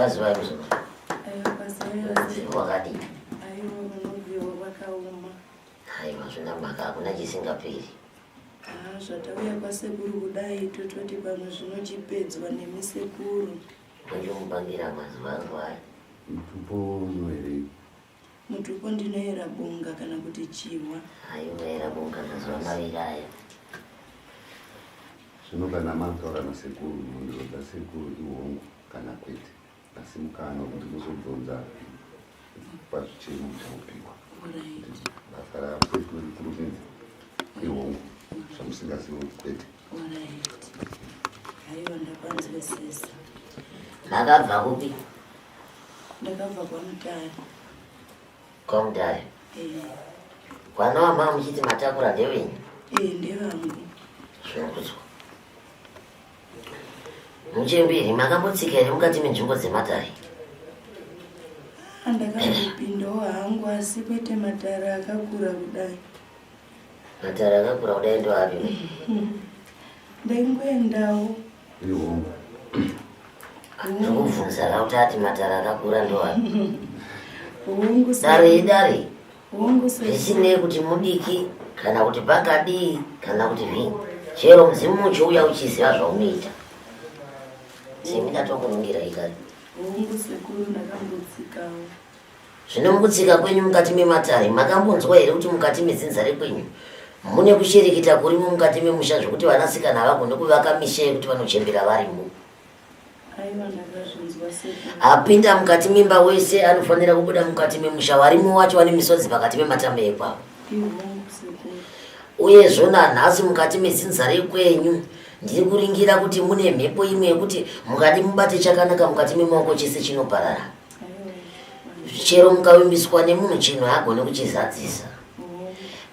Kaziwai muzukuru. Aiwa kwaziwai Mudzimu wakadii? Aiwa unobviwa kwakaoma. Aiwa zvina mhaka hakuna chisingaperi. Haa zvatauya kwasekuru kudai tototi pamwe zvinochipedzwa nemi sekuru. Muchimupangira mazuva angu aya. Mutupo unoerei? Mutupo ndinoera bonga kana kuti chihwa. Hayi unoera bonga mazuva maviri aya. Zvino kana mataura nasekuru mhinduro dzasekuru ihongu kana kwete asi mukana wekuti muzobvunza pazvichemo muchaupiwa. Basa rakurumidza ihongu zvamusingazivi kwete. Haiwa ndapanzwisisa. Makabva kupi? Ndakabva kwaMutare. KwaMutare? Eh. Kwana wamama muchiti matakura ndevenyu? Eh, ndevangu. Zvinokudzwa. Muchemberi, makambotsika here mukati menzvimbo dzematare? Ah, ndakambopindawo hangu asi kwete matare akakura kudai. Matare akakura kudai ndoapi? Ndaingoendawo. Ihongu. Ndikubvunza ka kuti ati matare akakura ndoapi? Hongu. Dare idare. Hongu. Zvisinei kuti mudiki kana kuti pakadii kana kuti zvii. Chero mudzimu uchiuya uchiziva zvaunoita. Semi ndatokunungira ikari. Hongu sekuru ndakambotsikawo. Zvino mukutsika kwenyu mukati mematare, makambonzwa here kuti mukati medzinza rekwenyu mune kushereketa kurimo mukati memusha zvekuti vanasikana havagoni kuvaka misha yekuti vanochembera varimo? Apinda mukati memba wese anofanira kubuda mukati memusha, varimo wacho vane misodzi pakati pematama ekwavo. Uyezvo nanhasi mukati medzinza rekwenyu ndiri kuringira kuti mune mhepo imwe yekuti mukati mubate chakanaka mukati memaoko chese chinoparara. Chero mukavimbiswa nemunhu chinhu haagone kuchizadzisa.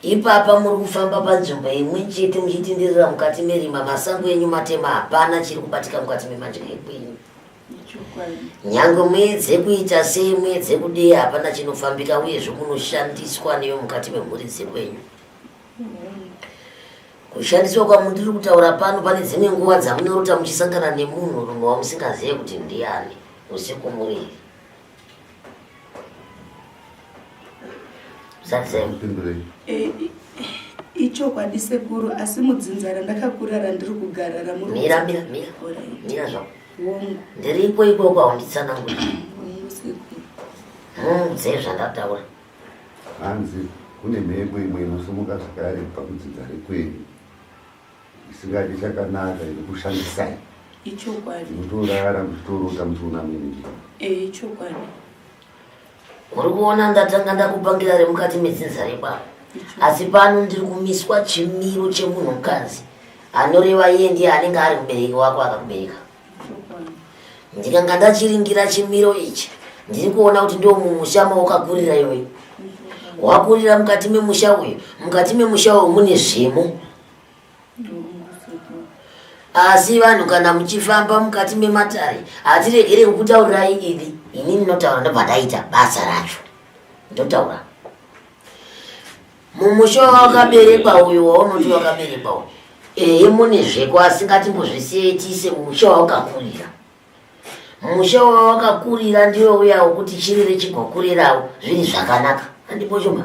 Ipapa muri kufamba panzvimbo imwe chete muchitindirira mukati merima, masango enyu matema, hapana chiri kubatika mukati memandya ekwenyu. Nyangwe muedze kuita sei, muedze kudii, hapana chinofambika, uyezve munoshandiswa neyo mukati memhuri dzekwenyu. Kushandiswa kwamundiri kutaura pano, pane dzimwe nguva dzamunorota muchisangana nemunhu rume wamusingazive kuti ndiani usiku muri eh, ichokwadi sekuru asi mudzinza randakakura randiri kugara ramira mira mira mira zvako ndiriko ikoko haunditsananguri muudze zvandataura Hanzi kune mhepo imwe inosimuka zvakare kubva kudzinza rekwenyu isingadi chakanaka inokushandisai. Ichokwadi. Mutorara muchitorota muchiona mini. Eh, ichokwadi. Uri kuona ndatanga ndakupangira remukati medzinza rekwavo. Asi pano ndiri kumiswa chimiro chemunhukadzi anoreva iye ndiye anenge ari mubereki wako akakubereka. Ndikanga ndachiringira chimiro ichi ndiri kuona kuti ndo mumusha mawakakurira iwe. Wakurira mukati memusha uyu, mukati memusha uyu mune zvemo. Asi vanhu kana muchifamba mukati mematare hatiregere kukutaurirai idi. Ini ndinotaura ndobva ndaita basa racho. Ndotaura. Mumusha wawakaberekwa uyu waunoti wakaberekwa uyu ehe mune zveko asi ngatimbozvisiyei tiise mumusha wawakakurira. Musha wawakakurira ndiwo uya wekuti chirere chigokurirawo zviri zvakanaka. Handipo chuma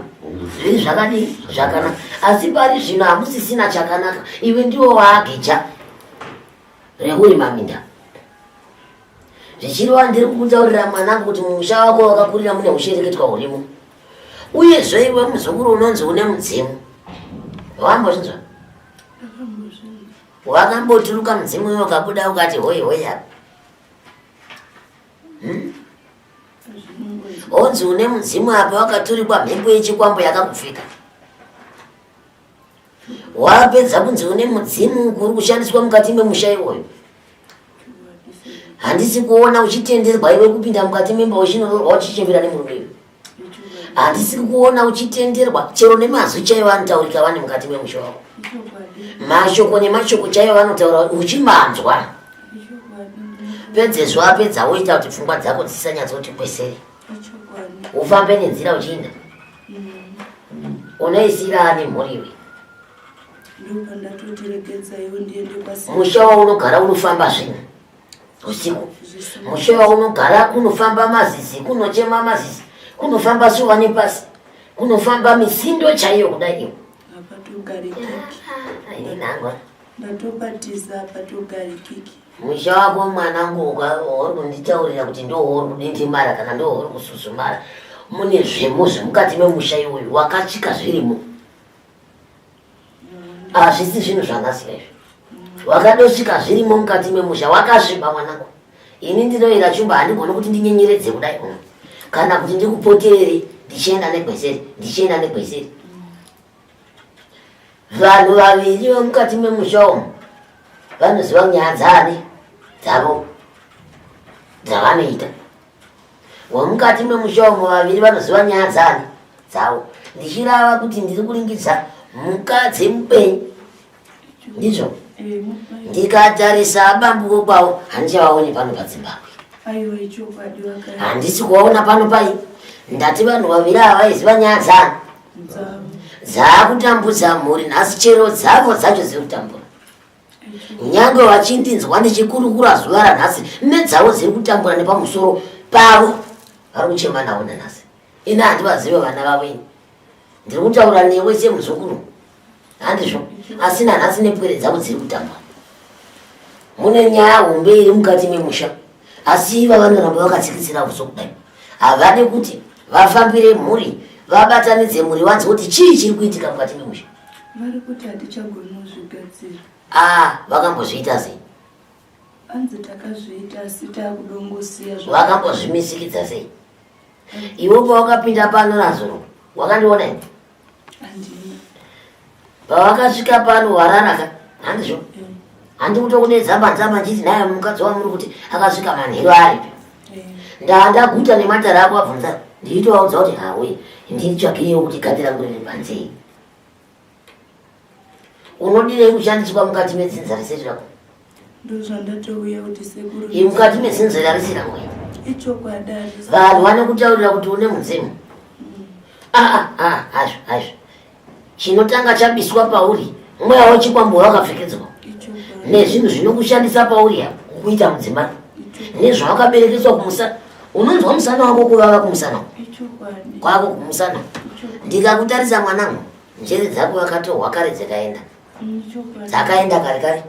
zviri zvakadii zvakanaka, asi pari zvino hamusisina chakanaka. Iwe ndiwo waageja rekurima minda. Zvichireva ndiri kukutaurira mwanangu kuti mumusha wako wakakurira mune ushereketwa hurimo. Uyezve iwe muzukuru unonzi une mudzimu. Wambozvinzwa? Wakamboturuka mudzimu iwe ukabuda ukati hoi hoi apa. Hmm? Onzi une mudzimu apa wakaturikwa mhepo yechikwambo yakakupfeka. Wapedza kunzi une mudzimu uri kushandiswa mukati memusha iwoyo. Handisi kuona uchitenderwa iwe kupinda mukati memba uchinoroorwa uchichembera nemurume iwe. Handisi kuona uchitenderwa chero nemazwi chaiwo anotaurika vane mukati memusha wako. Mashoko nemashoko chaiwo vanotaura uchimanzwa. Pedzezvo apedza woita kuti pfungwa dzako dzisanyatsoti kwesere. Ufambe nenzira uchiinda. Unoisira ani mhuri iwe? Musha waunogara unofamba zvinhu. Usiku mushe waunogara kunofamba mazizi, kunochema mazizi, kunofamba suva nepasi, kunofamba misindo chaiyo kudai iwo. Hapatogarikiki. Ah, ini nangwa. Ndatopatiza hapatogarikiki. Musha wako mwanangu uri kunditaurira kuti ndouri kudindimara kana ndouri kususumara mune zvemo zvemukati memusha iwoyu wakasvika zvirimo. Hazvisi zvinhu zvanhasi izvi. Wakadosvika zvirimo mukati memusha wakasviba mwanangu. Ini ndinoera chumba handigoni kuti ndinyenyeredze kudai kana kuti ndikupoterere ndichienda negweseri ndichienda negweseri. Vanhu vaviri vemukati memusha umu vanoziva nyaya dzaani dzavo dzavanoita. Wemukati memusha umu vaviri vanoziva nyaya dzaani dzavo. Ndichirava kuti ndiri kuringidza mukadzi mupenyu ndizvo Eh, ndikatarisa abambuko kwavo handichavaoni pano pazimbabwe handisi kuvaona pano pai ndati vanhu vaviri ava vaiziva nyaya dzani dzaakutambudza mhuri nhasi chero dzavo dzacho dziri kutambura nyange vachindinzwa ndichikurukura zuva ranhasi nedzavo dziri kutambura nepamusoro pavo vari kuchema navo nanhasi ini handivazive vana vavo ini ndiri kutaura newe semuzukuru handizvo asi nanhasi nepwere dzavo dziri kutamba mune nyaya hombe iri mukati memusha asi iva vanoramba vakatsikitsira uso kudai havadi kuti vafambire mhuri vabatanidze mhuri vanzi kuti chii chiri kuitika mukati memusha vari kuti hatichagoni kuzvigadzira ah vakambozviita sei anzi takazviita asi takudongosiya vakambozvimisikidza sei iwe pawakapinda pano nazuro wakandiona ini pawakasvika pano warara ka handizvo mm. handi kutokunetsa panzama nditi naye mukadzi wamuri kuti akasvika manheru aripi mm. ndandaguta nematara ako abvunza ndichitovaudza kuti hawe nditsvakirewo kuti gati rangu riri panzei unodirei kushandiswa mukati medzinza risiri rako ndozvandatouya kuti sekuru Ii mukati medzinza rarisi rangu ichokwadi vanhu vanokutaurira kuti une mudzimu ah, ah, ah, hazvo hazvo chinotanga chabiswa pauri mweya wechikwambo wakapfekedzwa nezvinhu zvinokushandisa pauri apa kukuita mudzimai nezvawakaberekeswa kumusana unonzwa musana wako kuvava kumusana kwako kumusana ndikakutarisa mwanangu njere dzako vakatohwa kare dzakaenda dzakaenda kare kare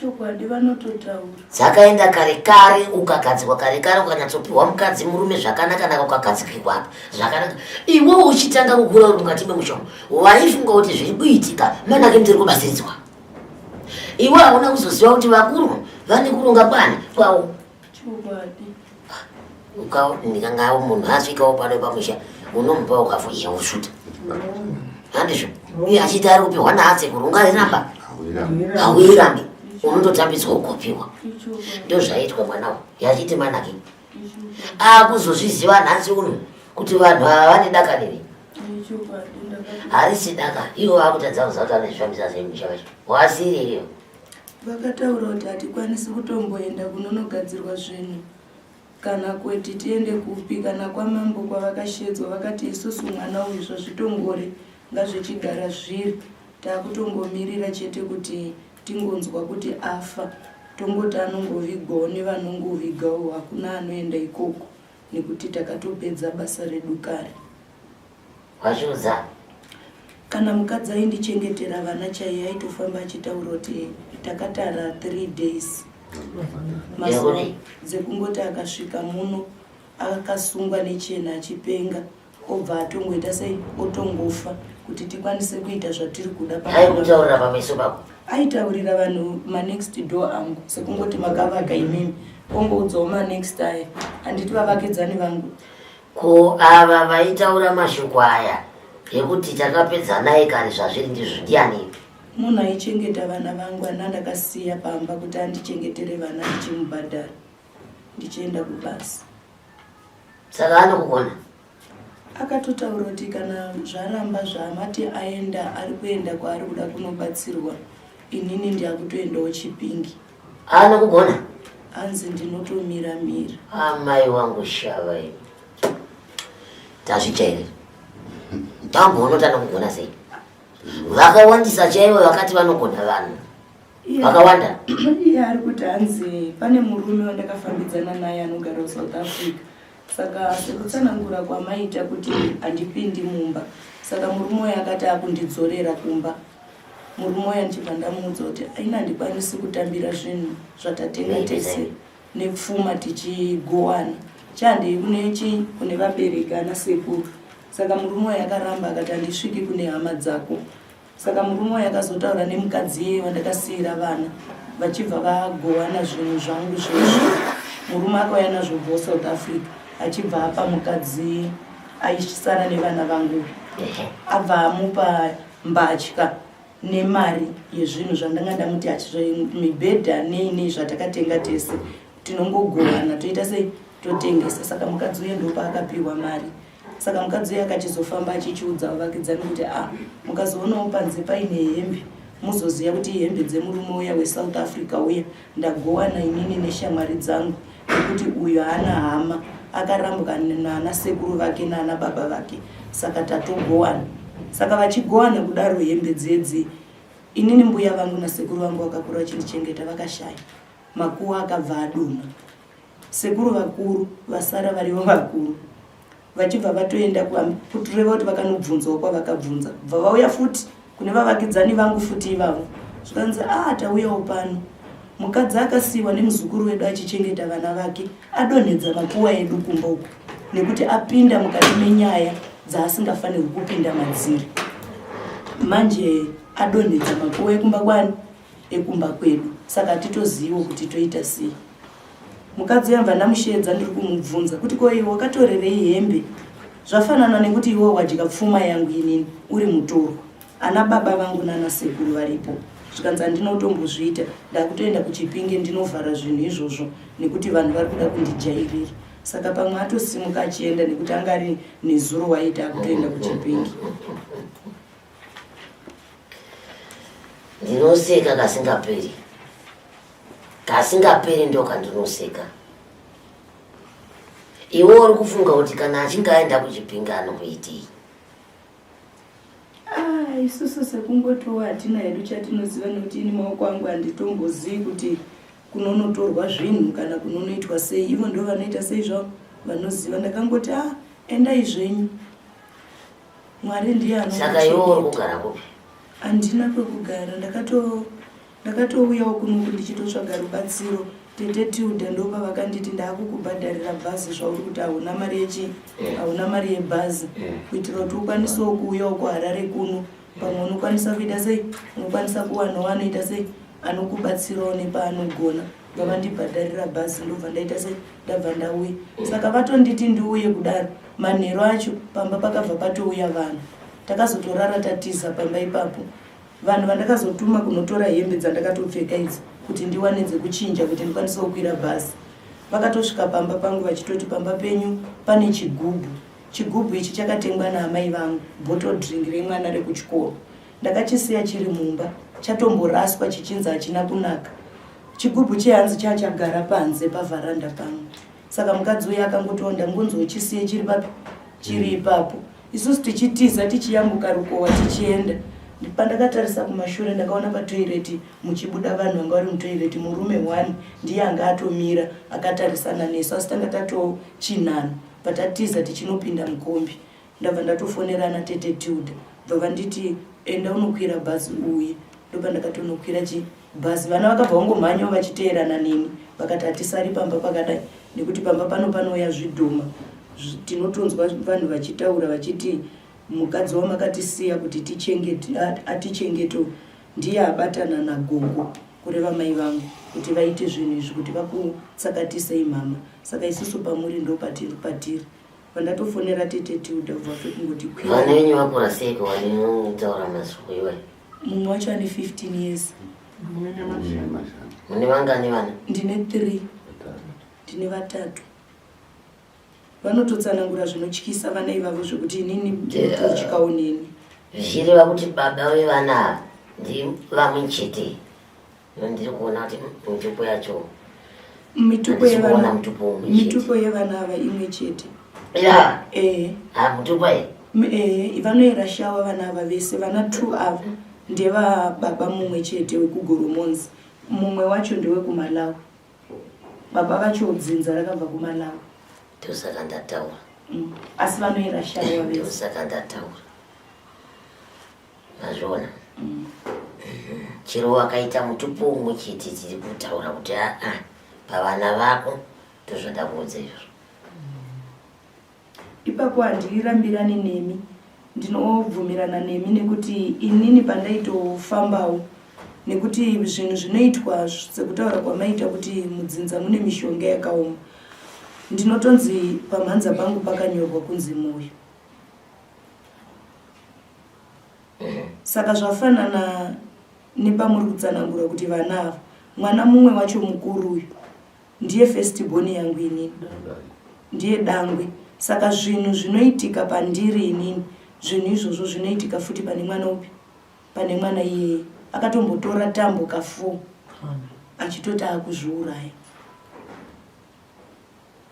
Chokwadi vanototaura. Dzakaenda kare kare ukagadzikwa kare kare ukanyatsopiwa mukadzi murume zvakanaka naka ukagadzikirwa apa zvakanaka. Iwe uchitanga kukura uri mukati memushonga waifunga kuti zviri kuitika manake ndiri kubasiridzwa. Iwe hauna kuzoziva kuti vakuru vane kuronga kwani kwavo. Chokwadi. Ndikanga munhu asvikawo pano pamusha unomupa ukafuisha wosvuta. Handizvo? Uye achiti ari kupiwa naasekuru ungariramba? Hauirambi. Unototambidzwa ugopiwa. Ndozvaiitwa mwana uyu. Yachiti manake. Akuzozviziva nhasi uno kuti vanhu ava vane daka neni. Harisi daka. Ivo vakutadza kuziva kuti vanozvifambisa sei musha vacho. Wasiri iyo. Vakataura kuti hatikwanisi kutomboenda kunonogadzirwa zvinhu kana kuti tiende kupi kana kwamambo kwavakashedzwa vakati isusu mwana uyu zvazvitongori ngazvichigara zviri takutongomirira chete kuti tingonzwa kuti afa tongoti anongovigwawo nevanongovigawo hakuna anoenda ikoko nekuti takatopedza basa redu kare. Wazviudza? Kana mukadzi aindichengetera vana chaiye aitofamba achitaura kuti takatara 3 days mazuva dzekungoti akasvika muno akasungwa nechena achipenga obva atongoita sei otongofa kuti tikwanise kuita zvatiri kuda aikutaurira pameso pako aitaurira vanhu manext door angu sekungoti makavaka imimi ongoudzawo manext aya handiti vavakidzani vangu Ko ava vaitaura mashoko aya ekuti takapedza naye kare zvazviri ndizvo ndiani? Munhu aichengeta vana vangu ana ndakasiya pamba kuti andichengetere vana ndichimubhadhara ndichienda kubasa. Saka anokugona? Akatotaura kuti kana zvaramba zvaamati aenda ari kuenda kwaari kuda kunobatsirwa inini ndiakutoendawo Chipinge. Haana kugona. Hanzi ndinotomira mira. Amai wangu shava ini. Tazvichairira. Tamboona kuti anokugona sei. Vakawandisa chaivo vakati vanogona vanhu. Vakawanda. Iye ari kuti hanzi pane murume wandakafambidzana naye anogara kuSouth Africa. Saka sekutsanangura kwamaita kuti handipindi mumba, saka murume uyo akati akundidzorera kumba. Murume uyo ndichibva ndamuudza kuti aina handikwanisi kutambira zvinhu zvatatenga tese nepfuma tichigowana. Chandei kune chii kune vabereki ana sekuru. Saka murume uyo akaramba akati handisviki kune hama dzako. Saka murume uyu akazotaura nemukadzi iyeye wandakasiira vana vachibva vagowana zvinhu zvangu zveshe. Murume akauya nazvo kubva kuSouth Africa achibva apa mukadzi aisara nevana vangu abva amupa mbatya nemari yezvinhu zvandanga ndamuti mibhedha nei nei zvatakatenga tese tinongogowana toita sei totengesa. Saka mukadzi uye ndopaakapiwa mari. Saka mukadzi uye akachizofamba achichiudza vavakidzani kuti a ah, mukazoonawo panze paine hembe muzoziva kuti ihembe dzemurume uya weSouth Africa uya ndagowana inini neshamwari dzangu nekuti uyu haana hama akarambwa naana sekuru vake naana baba vake saka tatogowana. Saka vachigowana kudaro hembe dzedzi inini mbuya vangu nasekuru vangu vakakura vachindichengeta vakashaya makuwa akabva adonha. Sekuru vakuru vasara varivo vakuru vachibva vatoenda kutureva kuti vakanobvunzawo kwavakabvunza bva vauya futi kune vavakidzani vangu futi ivavo zvikanzi a ah, tauyawo pano mukadzi akasiyiwa nemuzukuru wedu achichengeta vana vake adonhedza makuwa edu kumba uku nekuti apinda mukati menyaya dzaasingafanirwi kupinda madziri manje adonhedza makuwa ekumba kwani ekumba kwedu saka hatitoziviwo kuti toita sei Mukadzi uya ndabva ndamusheedza ndiri kumubvunza kuti ko iwe wakatorerei hembe zvafanana nekuti iwe wadya pfuma yangu inini uri mutorwa ana baba vangu nana sekuru varipo zvikanzi handina kutombozviita ndakutoenda kuchipinge ndinovhara zvinhu izvozvo nekuti vanhu vari kuda kundijairira saka pamwe atosimuka achienda nekuti anga ari nezuro waita akutoenda kuchipinge. Ndinoseka kasingaperi. Kasingaperi ndokandinoseka. Iwe uri kufunga kuti kana achinge aenda kuchipinga anokuitei? Ah, isusu sekungotiwo hatina hedu chatinoziva nekuti ini maoko angu handitombozivi kuti kunonotorwa zvinhu kana kunonoitwa sei. Ivo ndo vanoita sei zvavo vanoziva. Ndakangoti ah, endai zvenyu. Mwari ndiye anochengeta. Saka iwe uri kugara kupi? Handina kwekugara ndakato Ndakatouyawo kunoku ndichitotsvaga rubatsiro. Tete Tilda ndopavakanditi ndaakukubhadharira bhazi zvauri kuti hauna mari yechi hauna mari yebhazi kuitira kuti ukwanisewo kuuyawo kuHarare kuno pamwe unokwanisa kuita sei unokwanisa kuwanawo anoita sei anokubatsirawo nepaanogona bva vandibhadharira bhazi ndobva ndaita sei ndabva ndauya saka vatonditi ndiuye kudaro manheru acho pamba pakabva patouya vanhu takazotorara tatiza pamba ipapo Vanhu vandakazotuma kunotora hembe dzandakatopfeka idzi kuti ndiwane dzekuchinja kuti ndikwanise kukwira bhazi vakatosvika pamba pangu vachitoti pamba penyu pane chigubhu. Chigubhu ichi chakatengwa naamai vangu, bottle drink remwana rekuchikoro. Ndakachisiya chiri mumba chatomboraswa chichinzi hachina kunaka. Chigubhu chehanzi chachagara panze pavharanda pangu. Saka mukadzi uya akangotiwo ndangonzi uchisiye chiri papi chiri ipapo. Isusu tichitiza tichiyambuka rukowa tichienda. Pandakatarisa kumashure ndakaona patoireti muchibuda vanhu vanga vari mutoireti murume one ndiye anga atomira akatarisana nesu asi tanga tatochinhano patatiza tichinopinda mukombi. Ndabva ndatofonera ana tete Tilda bva vanditi enda unokwira bhazi uuye ndopandakatonokwira chi bhazi vana vakabva vangomhanyawo vachiteerana neni vakati hatisari pamba pakadai nekuti pamba pano panouya zvidhoma tinotonzwa vanhu vachitaura vachiti mukadzi wamakatisiya kuti tichengete atichengete ndiye abatana nagogo kureva mai vangu kuti vaite zvinhu izvi kuti vakutsakatisei mama saka isusu pamuri ndopatiri patiri Pandatofonera tete Tilda ubva kungoti kwira. Vana venyu vakura seiko vaninotaura mashoko iwayo? Mumwe wacho ane 15 years. Mune vangani vana? Ndine 3. Ndine vatatu. Vanototsanangura zvinotyisa vana ivavo zvekuti inini ndinototyawo neni. Zvichireva kuti baba vevana ava ndivamwe chete. Ndiri kuona kuti mitupo yacho mitupo yevana mitupo yevana ava imwe chete. Ya. Eh. Ah mutupo eh. Eh vanoera shawa vana ava vese vana 2 ava. Ndevababa mumwe chete wekuGoromonzi, mumwe wacho ndewekuMalawi. Baba vacho dzinza rakabva kuMalawi. Ndosaka ndataura. Asi vanoera shawa vese. Ndosaka ndataura. Mazviona? Chero wakaita mutupo umwe chete tiri kutaura kuti aa pavana vako ndozvandakuudza izvozvo. Ipapo handirambirani nemi ndinobvumirana nemi nekuti inini pandaitofambawo nekuti zvinhu zvinoitwa sekutaura kwamaita kuti mudzinza mune mishonga yakaoma ndinotonzi pamhanza pangu pakanyorwa kunzi moyo saka zvafanana nepamuri kutsanangura kuti vana ava mwana mumwe wacho mukuru uyu ndiye first born yangu inini ndiye dangwe saka zvinhu zvinoitika pandiri inini zvinhu izvozvo zvinoitika futi pane mwana upi pane mwana iyeye akatombotora tambo ka4 achitoti akuzviuraya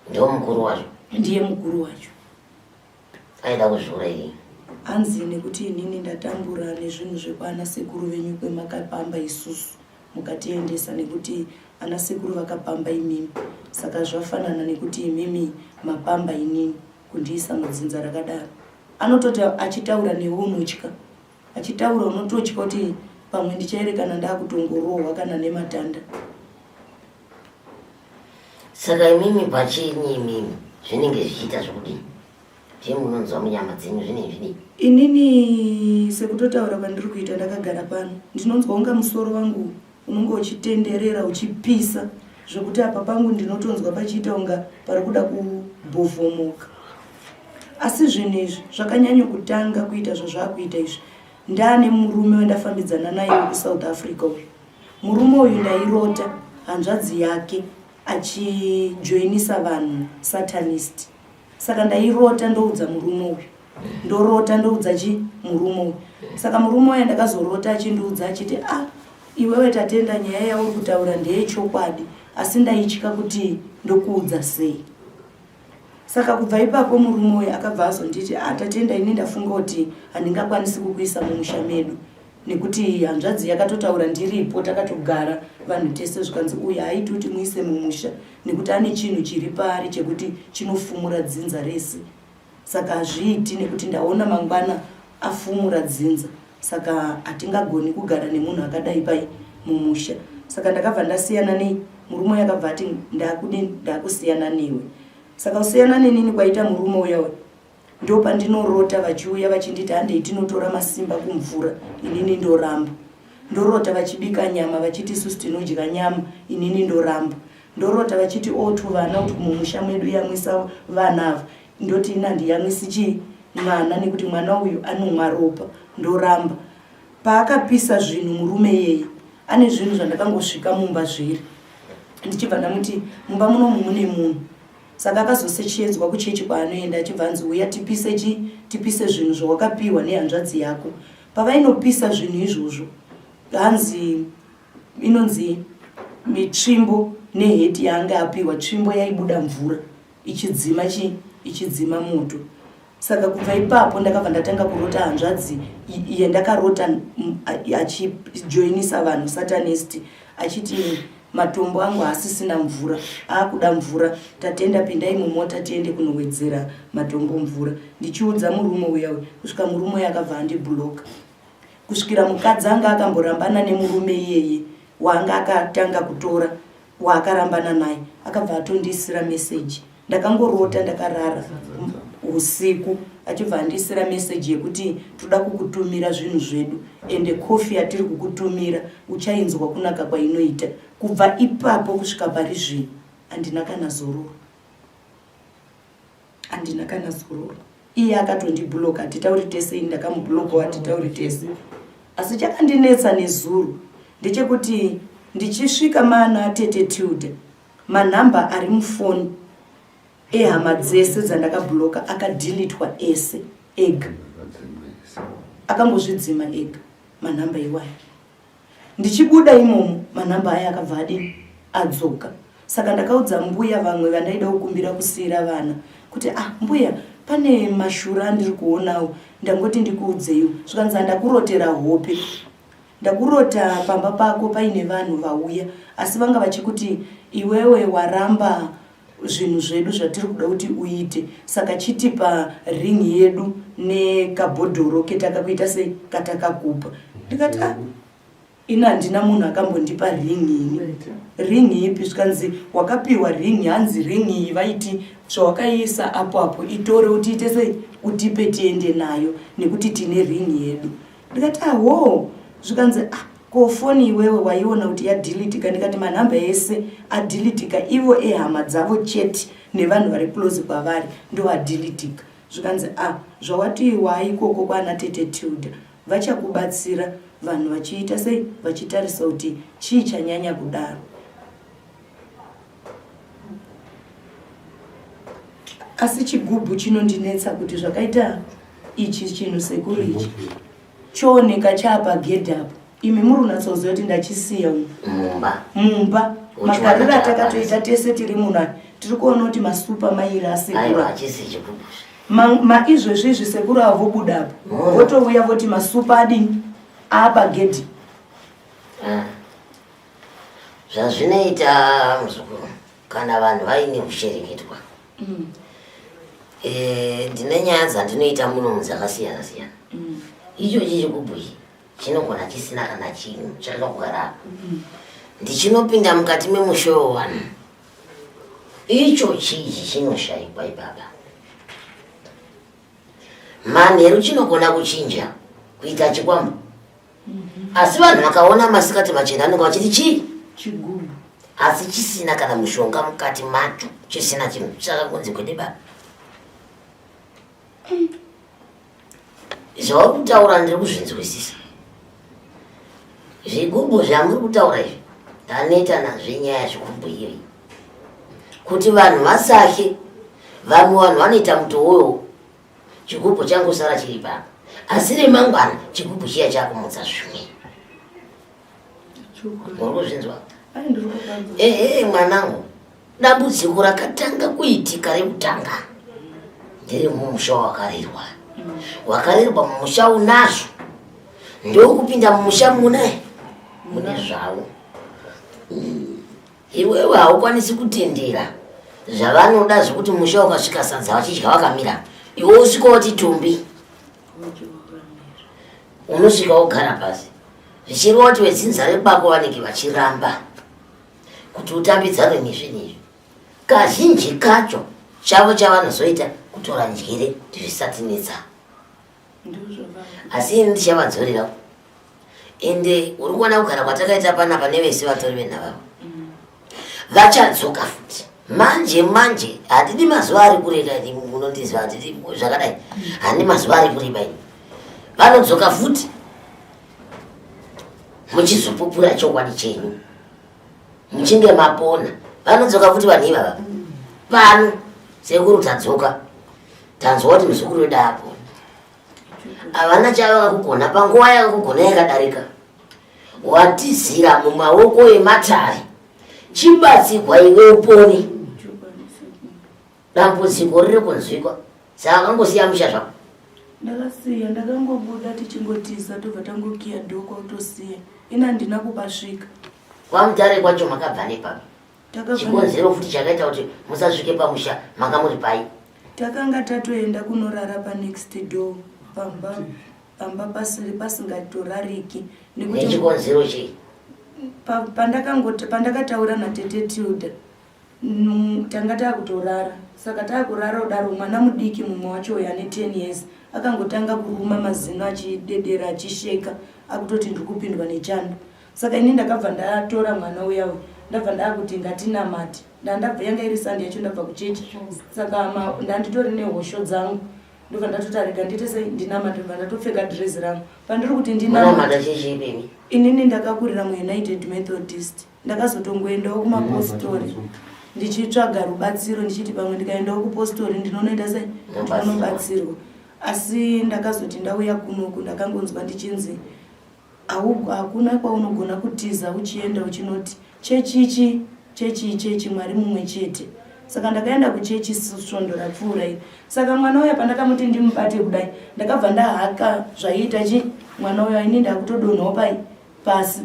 ndiwo mukuru wacho ndiye mukuru wacho aida kuzviurayei hanzi nekuti inini ndatambura nezvinhu zvekwana sekuru venyu kwemakapamba isusu mukatiendesa nekuti ana sekuru vakapamba imimi saka zvafanana nekuti imimi mapamba inini kundiisa mudzinza rakadaro anototi achitaura newe unotya achitaura unototya kuti pamwe ndichaerekana ndakutongorohwa kana nematanda saka imimi pachenyu imimi zvinenge zvichiita zvekudii Zvii munonzwa munyama dzenyu zvinenge zvidii? Inini sekutotaura kwandiri kuita ndakagara pano ndinonzwa kunga musoro wangu unonge uchitenderera uchipisa zvekuti apa pangu ndinotonzwa pachiita kunga pari kuda kubhovhomoka. Asi zvinhu izvi zvakanyanya kutanga kuita zvazvakuita izvi ndaane murume wandafambidzana naye wekuSouth Africa uyu. Murume uyu ndairota hanzvadzi yake achijoinisa vanhu satanist. Saka ndairota ndoudza murume uyu ndorota ndoudza chi murume uyu saka murume uya ndakazorota achindiudza achiti ah iwewe Tatenda nyaya yauri kutaura ndeyechokwadi asi ndaitya kuti ndokuudza sei saka kubva ipapo murume uyu akabva azonditi ah Tatenda ini ndafunga kuti handingakwanisi kukuisa mumusha medu nekuti hanzvadzi yakatotaura ndiripo takatogara vanhu tese zvikanzi uyu haaiti kuti muise mumusha nekuti ane chinhu chiri paari chekuti chinofumura dzinza rese saka hazviiti nekuti ndaona mangwana afumura dzinza saka hatingagoni kugara nemunhu akadai pai mumusha saka ndakabva ndasiyana nei murume uyo akabva ati ndakudini ndakusiyana newe saka kusiyana nenini kwaita murume uya uyu Ndopandinorota vachiuya vachinditi handei tinotora masimba kumvura inini ndoramba. Ndorota vachibika nyama vachiti isusu tinodya nyama inini ndoramba. Ndorota vachiti o tuvana utwu mumusha medu yamwisa vana ava ndoti ini handiyamwisi chii mwana nekuti mwana uyu anomwa ropa ndoramba. Paakapisa zvinhu murume iyeye ane zvinhu zvandakangosvika mumba zviri ndichibva ndamuti mumba munomu mune munhu Saka akazosechedzwa kuchechi kwaanoenda achibva anzi huya tipise chi tipise zvinhu zvawakapiwa nehanzvadzi yako. Pavainopisa zvinhu izvozvo hanzi inonzi mitsvimbo neheti yaanga apiwa tsvimbo yaibuda mvura ichidzima chi ichidzima moto. Saka kubva ipapo ndakabva ndatanga kurota hanzvadzi yandakarota achijoinisa vanhu satanist achiti matombo angu haasisina mvura aakuda mvura Tatenda pindai mumota tiende kunowedzera matombo mvura ndichiudza murume uya uya kusvika murume uya akabva andibloka kusvikira mukadzi anga akamborambana nemurume iyeye waanga akatanga kutora waakarambana naye akabva atondiisira meseji Ndakangorota ndakarara usiku achibva andiisira message yekuti toda kukutumira zvinhu zvedu ende coffee yatiri kukutumira uchainzwa kunaka kwainoita. Kubva ipapo kusvika pari zvino handina kana zororo. Handina kana zororo. Iye akatondibloka hatitauri tese ini ndakamublokawo hatitauri tese. Asi chakandinetsa nezuro ndechekuti ndichisvika maana tete Tilda Manumber ari mufoni ehama dzese dzandakabloka akadelitwa ese ega. Akangozvidzima ega manumber iwayo. Ndichibuda imomo manumber aya akabva adini adzoka. Saka ndakaudza mbuya vamwe vandaida kukumbira kusiira vana kuti ah mbuya pane mashura andiri kuonawo ndangoti ndikuudzeiwo zvikanzi handakurotera hope. Ndakurota pamba pako paine vanhu vauya asi vanga vachikuti iwewe waramba zvinhu zvedu zvatiri kuda kuti uite saka chitipa ring yedu nekabhodhoro ketakakuita sei katakakupa ndikati ah, ini handina munhu akambondipa ring ini ring ipi zvikanzi wakapiwa ring hanzi ring iyi vaiti zvawakaiisa apo apo itore utiite sei utipe tiende nayo nekuti tine ring yedu ndikati ahoo zvikanzi ah ko foni iwewe waiona kuti yadhilitika ndikati manhamba ese adhilitika ivo ehama dzavo chete nevanhu vari close kwavari ndoadhilitika zvikanzi a ah, zvawati waaikoko kwana tete tilda vachakubatsira vanhu vachiita sei vachitarisa kuti chii chanyanya kudaro asi chigubhu chinondinetsa kuti zvakaita ichi chinhu sekuru ichi chooneka chaapagedhi apo imi muri unatsoziva kuti ndachisiya umu mumba mumba magariro atakatoita tese tiri munhu tiri kuona kuti masupa mairi asekuru maizvezvi izvi sekuru avo vobuda apo mm. votouya voti masupa adini aapagedhi ah. Zvazvinoita muzukuru kana vanhu vaine hushereketwa mm. E, ndine nyaya dzandinoita muno dzakasiyana siyana mm. Ichochi chigubhu ichi chinogona chisina kana chinhu chakagara apo mm. Ndichinopinda mukati memusha wevanhu icho chiichi chinoshaikwa ipapa manheru chinogona kuchinja kuita chikwambo asi vanhu vakaona masikati machena anenge vachiti chii chigubhu asi chisina kana mushonga mukati macho chisina chinhu chakakunzi kwede baba zvauri kutaura ndiri kuzvinzwisisa zvigubhu zvamuri kutaura izvi ndaneta nazvo inyaya yezvigubhu iyoyi kuti vanhu vasahye vamwe vanhu vanoita mutowowo Chigubhu changosara chiri papa asi remangwana chigubhu chiya chakumutsa zvimwe. Uri kuzvinzwa? Ehe mwanangu, dambudziko rakatanga kuitika rekutanga ndere mumusha wakarerwa. Wakarerwa mumusha unazvo ndokupinda mumusha mune mune zvavo. Iwewe haukwanisi kutendera zvavanoda zvekuti musha ukasvika sadza vachidya vakamira, iwe usvika wati tumbi, unosvika wogara pasi, zvichireva kuti vedzinza rekwako vanenge vachiramba kuti utambidzane nezvinhu izvi. Kazhinji kacho chavo chavanozoita kutora njere kuti zvisatinetsa. Asi ini ndichavadzorera ende uri kuona kugara kwatakaita panapa nevese vatori venhavavo vachadzoka futi manje manje handidi mazuva ari kureka ini munondiziva handidi zvakadai handidi mazuva ari kureba ini vanodzoka futi muchizopupura chokwadi chenyu muchinge mapona vanodzoka futi vanhu ivava pano sekuru tadzoka tanzwa kuti muzukuru wedu apona havana chavakakugona panguva yakakugona yakadarika watizira mumaoko ematare chibatsigwa iwe upone dambudziko riri kunzwikwa saka kangosiya musha zvako ndakasiya ndakangobuda tichingotiza tobva tangokiya dhoo kwakutosiya ini handina kupasvika kwamutare kwacho makabva nepapi Chikonzero futi chakaita kuti musasvike pamusha manga muri pai? Takanga tatoenda kunorara panext door pamba pamba pasiri pasingatorariki nekuti nechikonzero chei? Pandakangoti pandakataura natete Tilda tanga takutorara saka takurara kudaro mwana mudiki mumwe wacho uyo ane 10 years akangotanga kuruma mazino achidedera achisheka akutoti ndiri kupindwa nechando Saka ini ndakabva ndatora mwana uya uyu ndabva ndakuti ngatinamate ndandabva yanga iri sunday yacho ndabva kuchechi saka ndanditori nehosho dzangu ndobva ndatotarega ndiite sei ndinamate ndobva ndatopfeka dress rangu pandiri kuti ndinamate inini ndakakurira muunited methodist ndakazotongoendawo kumapostori ndichitsvaga rubatsiro ndichiti pamwe ndikaendawo kupostori ndinonoita sei ndinonobatsirwa asi ndakazoti ndauya kunoku ndakangonzwa ndichinzi Hakuna kwaunogona kutiza uchienda uchinoti chechi ichi chechi ichechi mwari mumwe chete saka ndakaenda kuchechi svondo rapfuura iri saka mwana uya pandakamuti ndimubate kudai ndakabva ndahaka zvaiita chi mwana uya ini ndakutodonhawo pai pasi.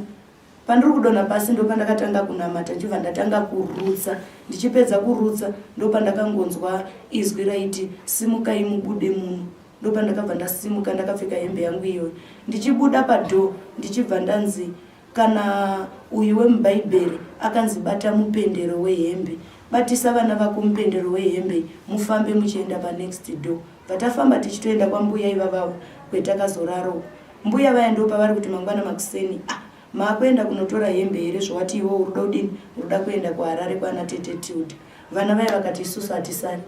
Pandiri kudonha pasi ndopandakatanga kunamata ndichibva ndatanga kurutsa. Ndichipedza kurutsa ndopandakangonzwa izwi raiti simukai mubude muno. Ndopandakabva ndasimuka ndakapfeka hembe yangu iyoyo. Ndichibuda padoor ndichibva ndanzi kana uyu wemubhaibheri akanzi bata mupendero wehembe batisa vana vako mupendero wehembe mufambe muchienda panext door. Bva tafamba tichitoenda kwambuya ivavavo kwetakazorara uko. Mbuya vaya ndopavari kuti mangwana makuseni ah maakuenda kunotora hembe here zvawati iwe uruda kudini uruda kuenda kuHarare kwana tete Tilda. Vana vaya vakati isusu hatisari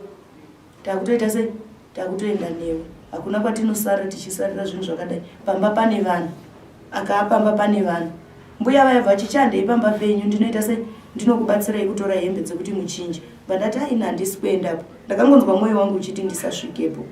takutoita sei takutoenda newe hakuna kwatinosara tichisarira zvinhu zvakadai pamba pane vanhu akaa pamba pane vanhu mbuya vaya vachicha handei pamba penyu ndinoita sei ndinokubatsirai kutora hembe dzekuti muchinje vandati aina handisi kuendapo ndakangonzwa mwoyo wangu uchiti ndisasvikepo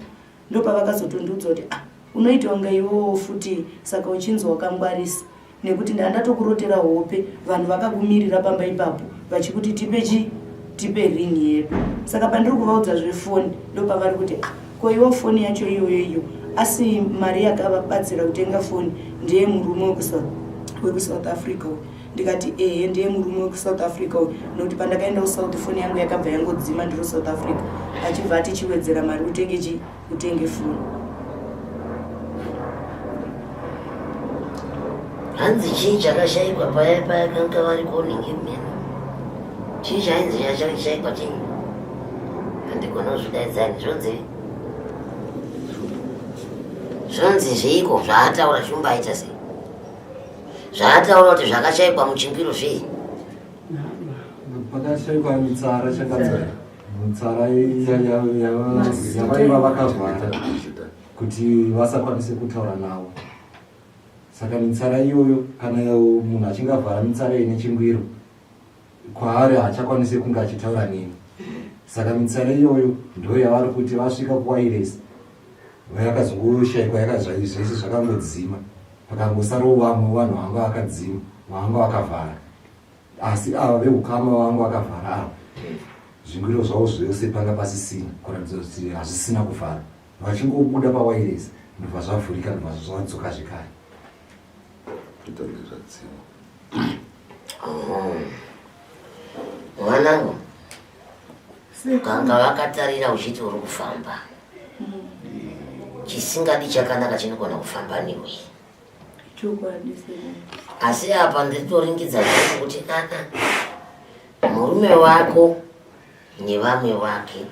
ndopavakazotondiudza kuti ah unoita kunge iwewo futi saka uchinzi wakangwarisa nekuti ndandatokurotera hope vanhu vakakumirira pamba ipapo vachikuti tipe chi tipe ring yedu saka pandiri kuvaudza zvefoni ndopavari kuti ah ko iwo foni yacho iyoyo iyo asi mari yakavabatsira kutenga foni ndeye murume wekuSouth Africa uyu ndikati ehe ndiye murume wekuSouth Africa uyu nokuti pandakaenda kuSouth foni yangu yakabva yangodzima ndiri kuSouth Africa achibva ati chiwedzera mari utenge chi utenge foni. Hanzi chii chakashaikwa paya paya kanga vari kuningi mheno chii chainzi chakashaikwa chii handigona kuzvidaidzani zvonzi zvonzi zveiko zvaataura shumba aita sei zvaataura kuti zvakashaikwa muchingwiro zvei pakashaikwa mitsara chakadzara mitsara yavaiva vakavhara kuti vasakwanise kutaura navo saka mitsara iyoyo kana munhu achinge avhara mitsara ine chingwiro kwaari haachakwanise kunge achitaura neni saka mitsara iyoyo ndo yavari kuti vasvika kuwairesi yakazongoshaikwa yakazvese zvakangodzima pakangosarawo vamwe vanhu vanga vakadzima vanga vakavhara asi ava veukama vanga vakavhara ava zvingwiro zvavo zvose panga pasisina kuratidza kuti hazvisina kuvhara vachingobuda pawairesi ndobva zvavhurika ndobva zvadzoka zvekare Mwanangu, kanga vakatarira uchiti uri kufamba chisingadi chakanaka chinogona kufamba newe asi apa nditoringidza zvangu kuti aa murume wako nevamwe wake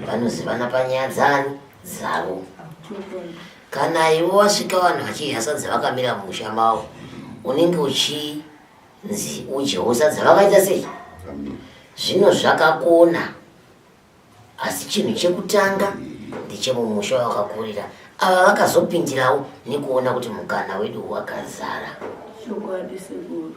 vanozivana panyaya dzani dzavo kana iwe wasvika vanhu vachidya sadza vakamira mumusha mavo unenge uchinzi udyewo sadza vakaita sei zvino zvakakona asi chinhu chekutanga ndechemumusha wakakurira ava vakazopindirawo nekuona kuti mukana wedu wakazara Chokwadi sekuru.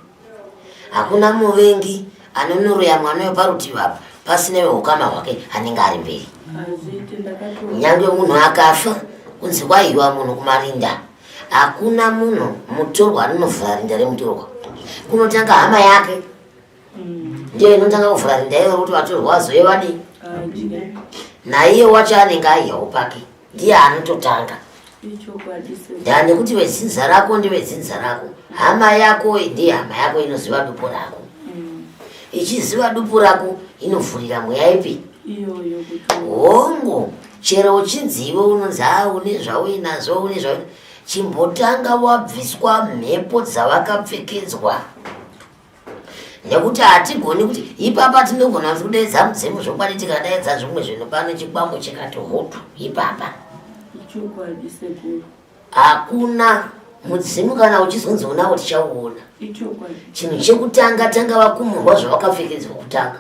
Hakuna muvengi anonoroya mwana weparutivi apa pasina weukama hwake anenge ari mberi. Hazviite ndakato. Nyange munhu akafa kunzi kwaiwa munhu kumarinda hakuna munhu mutorwa anonovhura rinda remutorwa kunotanga hama yake ndiyo inotanga kuvhura rinda iro kuti vatorwa vazouye vadii Adye. naiye wacho anenge aiyawo pake ndiye anototanga ndaa nekuti vedzinza rako ndevedzinza rako hama yako ndiye hama yako inoziva dupo rako mm. ichiziva dupo rako inovhurira mweya ipi hongu chero uchinzi iwe unonzi a une zvauinazvo une zvau chimbotanga wabviswa mhepo dzavakapfekedzwa nekuti hatigoni kuti ipapa tinogona kudeedza mudzimu zvokwadi tikadaidza zvimwe zvinhu pano chikwambo chikati hotu ipapa Ichokwadi sekuru. Hakuna mudzimu kana uchizonzi unawo tichauona. Ichokwadi. Chinhu chekutanga tanga vakumurwa zvawakapfekedzwa kutanga.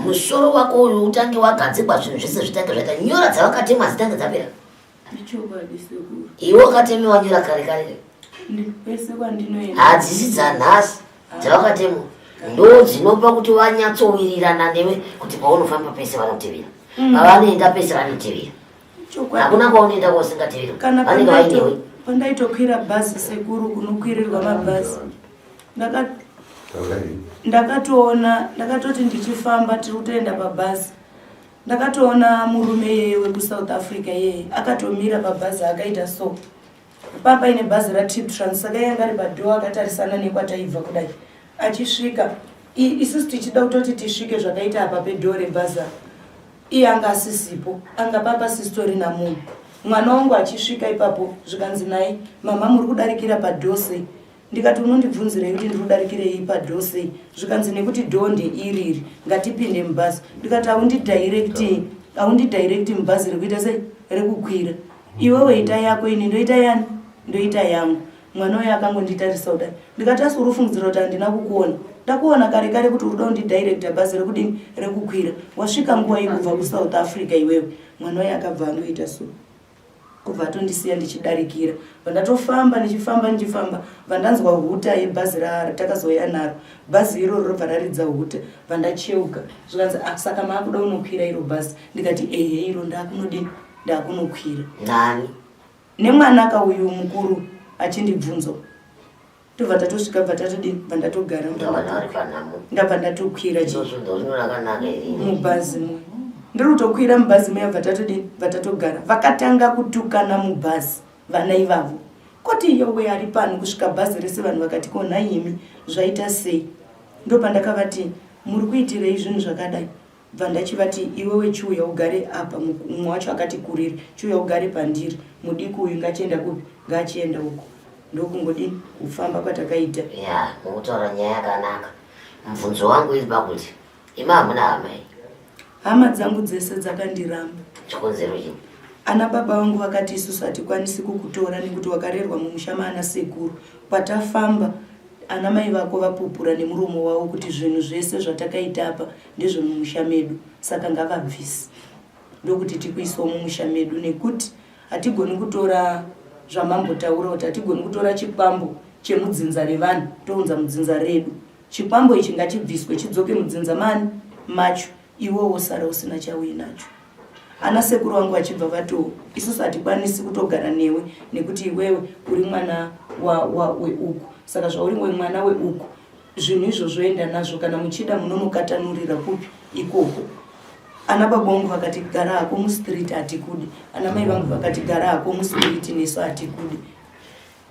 Musoro wako uyu utange wagadzikwa zvinhu zvese zvitange zvaita nyora dzawakatemwa dzitange dzapera. Ichokwadi sekuru. Iwe wakatemewa nyora kare kare. Kwese kwandinoenda. Hadzisi dzanhasi dzawakatemwa ndo dzinopa kuti vanyatsowirirana newe kuti paunofamba pese vanotevera. Mm. Pavanoenda pese vanotevera. Hakuna kwaunoenda kwausingateveri. Kana Vanenge vainewe. Pandaitokwira bhazi sekuru kunokwirirwa mabhazi. Ndakatoona ndakatoti ndichifamba tiri kutoenda pabhazi. Ndakatoona murume iyeye wekuSouth Africa iyeye akatomira pabhazi akaita so. Paa paine bhazi raTip Trans saka iye anga ari padoor akatarisana nekwataibva kudai. Achisvika isusu tichida kutoti tisvike zvakaita apa pedoor rebhazi apa. Iye anga asisipo, anga papasitorina munhu. Mwana wangu achisvika ipapo zvikanzi naye, mama muri kudarikira padoor sei? Ndikati unondibvunzirei kuti ndiri kudarikirei padoor sei? Zvikanzi nekuti door ndeiri iri, ngatipinde mubhazi. Ndikati haundidirecti, haundidirecti mubhazi rekuita sei? Rekukwira. Iwewe ita yako ini ndoita yani? Ndoita yangu. Mwana uyo akangonditarisa kudai. Ndikati asi uri kufungidzira kuti handina kukuona? Ndakuona kare kare kuti uri kuda kundidirecta bhazi rekudini? Rekukwira. Wasvika nguva yekubva kuSouth Africa iwewe. Mwana uyo akabva angoita so. Kubva atondisiya ndichidarikira. Bva ndatofamba ndichifamba ndichifamba bva ndanzwa huta yebhazi ratakazouya naro. Bhazi iroro robva raridza huta. Bva ndacheuka. Zvikanzi ah saka maakuda kunokwira iro bhazi. Ndikati ehe iro ndakunodini? Ndakunokwira. Nani? Nemwanaka uyu mukuru achindibvunza. Tobva tatosvika bva tatodini bva ndatogara ndabva ndatokwira mubhazi muya ndiri kutokwira mubhazi muya bva tatodini bva tatogara vakatanga kutukana mubhazi vana ivavo koti yowe ari pano kusvika bhazi rese vanhu vakati ko nhaimi zvaita sei ndopandakavati muri kuitirei zvinhu zvakadai Bva ndachivati iwewe chiuya ugare apa mumwe wacho akati kurire chiuya ugare pandiri mudiki uyu ngachienda kupi ngaachienda uko ndokungodini kufamba kwatakaita. Ya mukutaura nyaya yakanaka mubvunzo wangu iri pakuti imi hamuna hama here? Hama dzangu dzese dzakandiramba. Chikonzero chii? Ana baba vangu vakati isusu hatikwanisi kukutora nekuti wakarerwa mumusha maana sekuru kwatafamba Ana mai vako vapupura nemuromo wavo kuti zvinhu zvese zvatakaita apa ndezvemumusha medu saka ngavabvise ndokuti tikuisawo mumusha medu nekuti hatigoni kutora zvamambotaura kuti hatigoni kutora chikwambo chemudzinza revanhu tounza mudzinza redu. Chikwambo ichi ngachibviswe chidzoke mudzinza maani macho iwe wosara usina chauinacho. Ana sekuru vangu vachibva vatoo isusu hatikwanisi kutogara newe nekuti iwewe uri mwana weuku saka zvauri mwana weuku zvinhu izvozvo enda nazvo kana muchida munonokatanurira kupi ikoko. Ana baba vangu vakati gara hako mustreet hatikudi. Ana mai vangu vakati gara hako mustreet nesu hatikudi.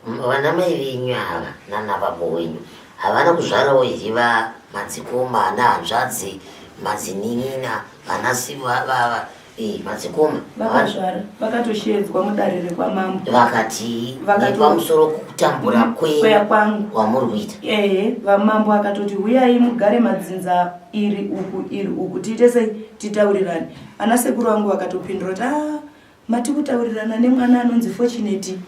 Vana mai venyu ava nana baba wenyu havana kuzvarawo here va madzikoma ana hanzvadzi madzinin'ina vana vava eh, madzikoma vakazvara vakatosheedzwa mudare rekwamambo vakati nepamusoro kutambura kwenyu kwangu kwamuri kuita ehe vamambo akatoti huyai mugare madzinza iri uku iri uku tiite sei titaurirane ana sekuru vangu vakatopindura kuti ah, Mati kutaurirana nemwana anonzi Fortunate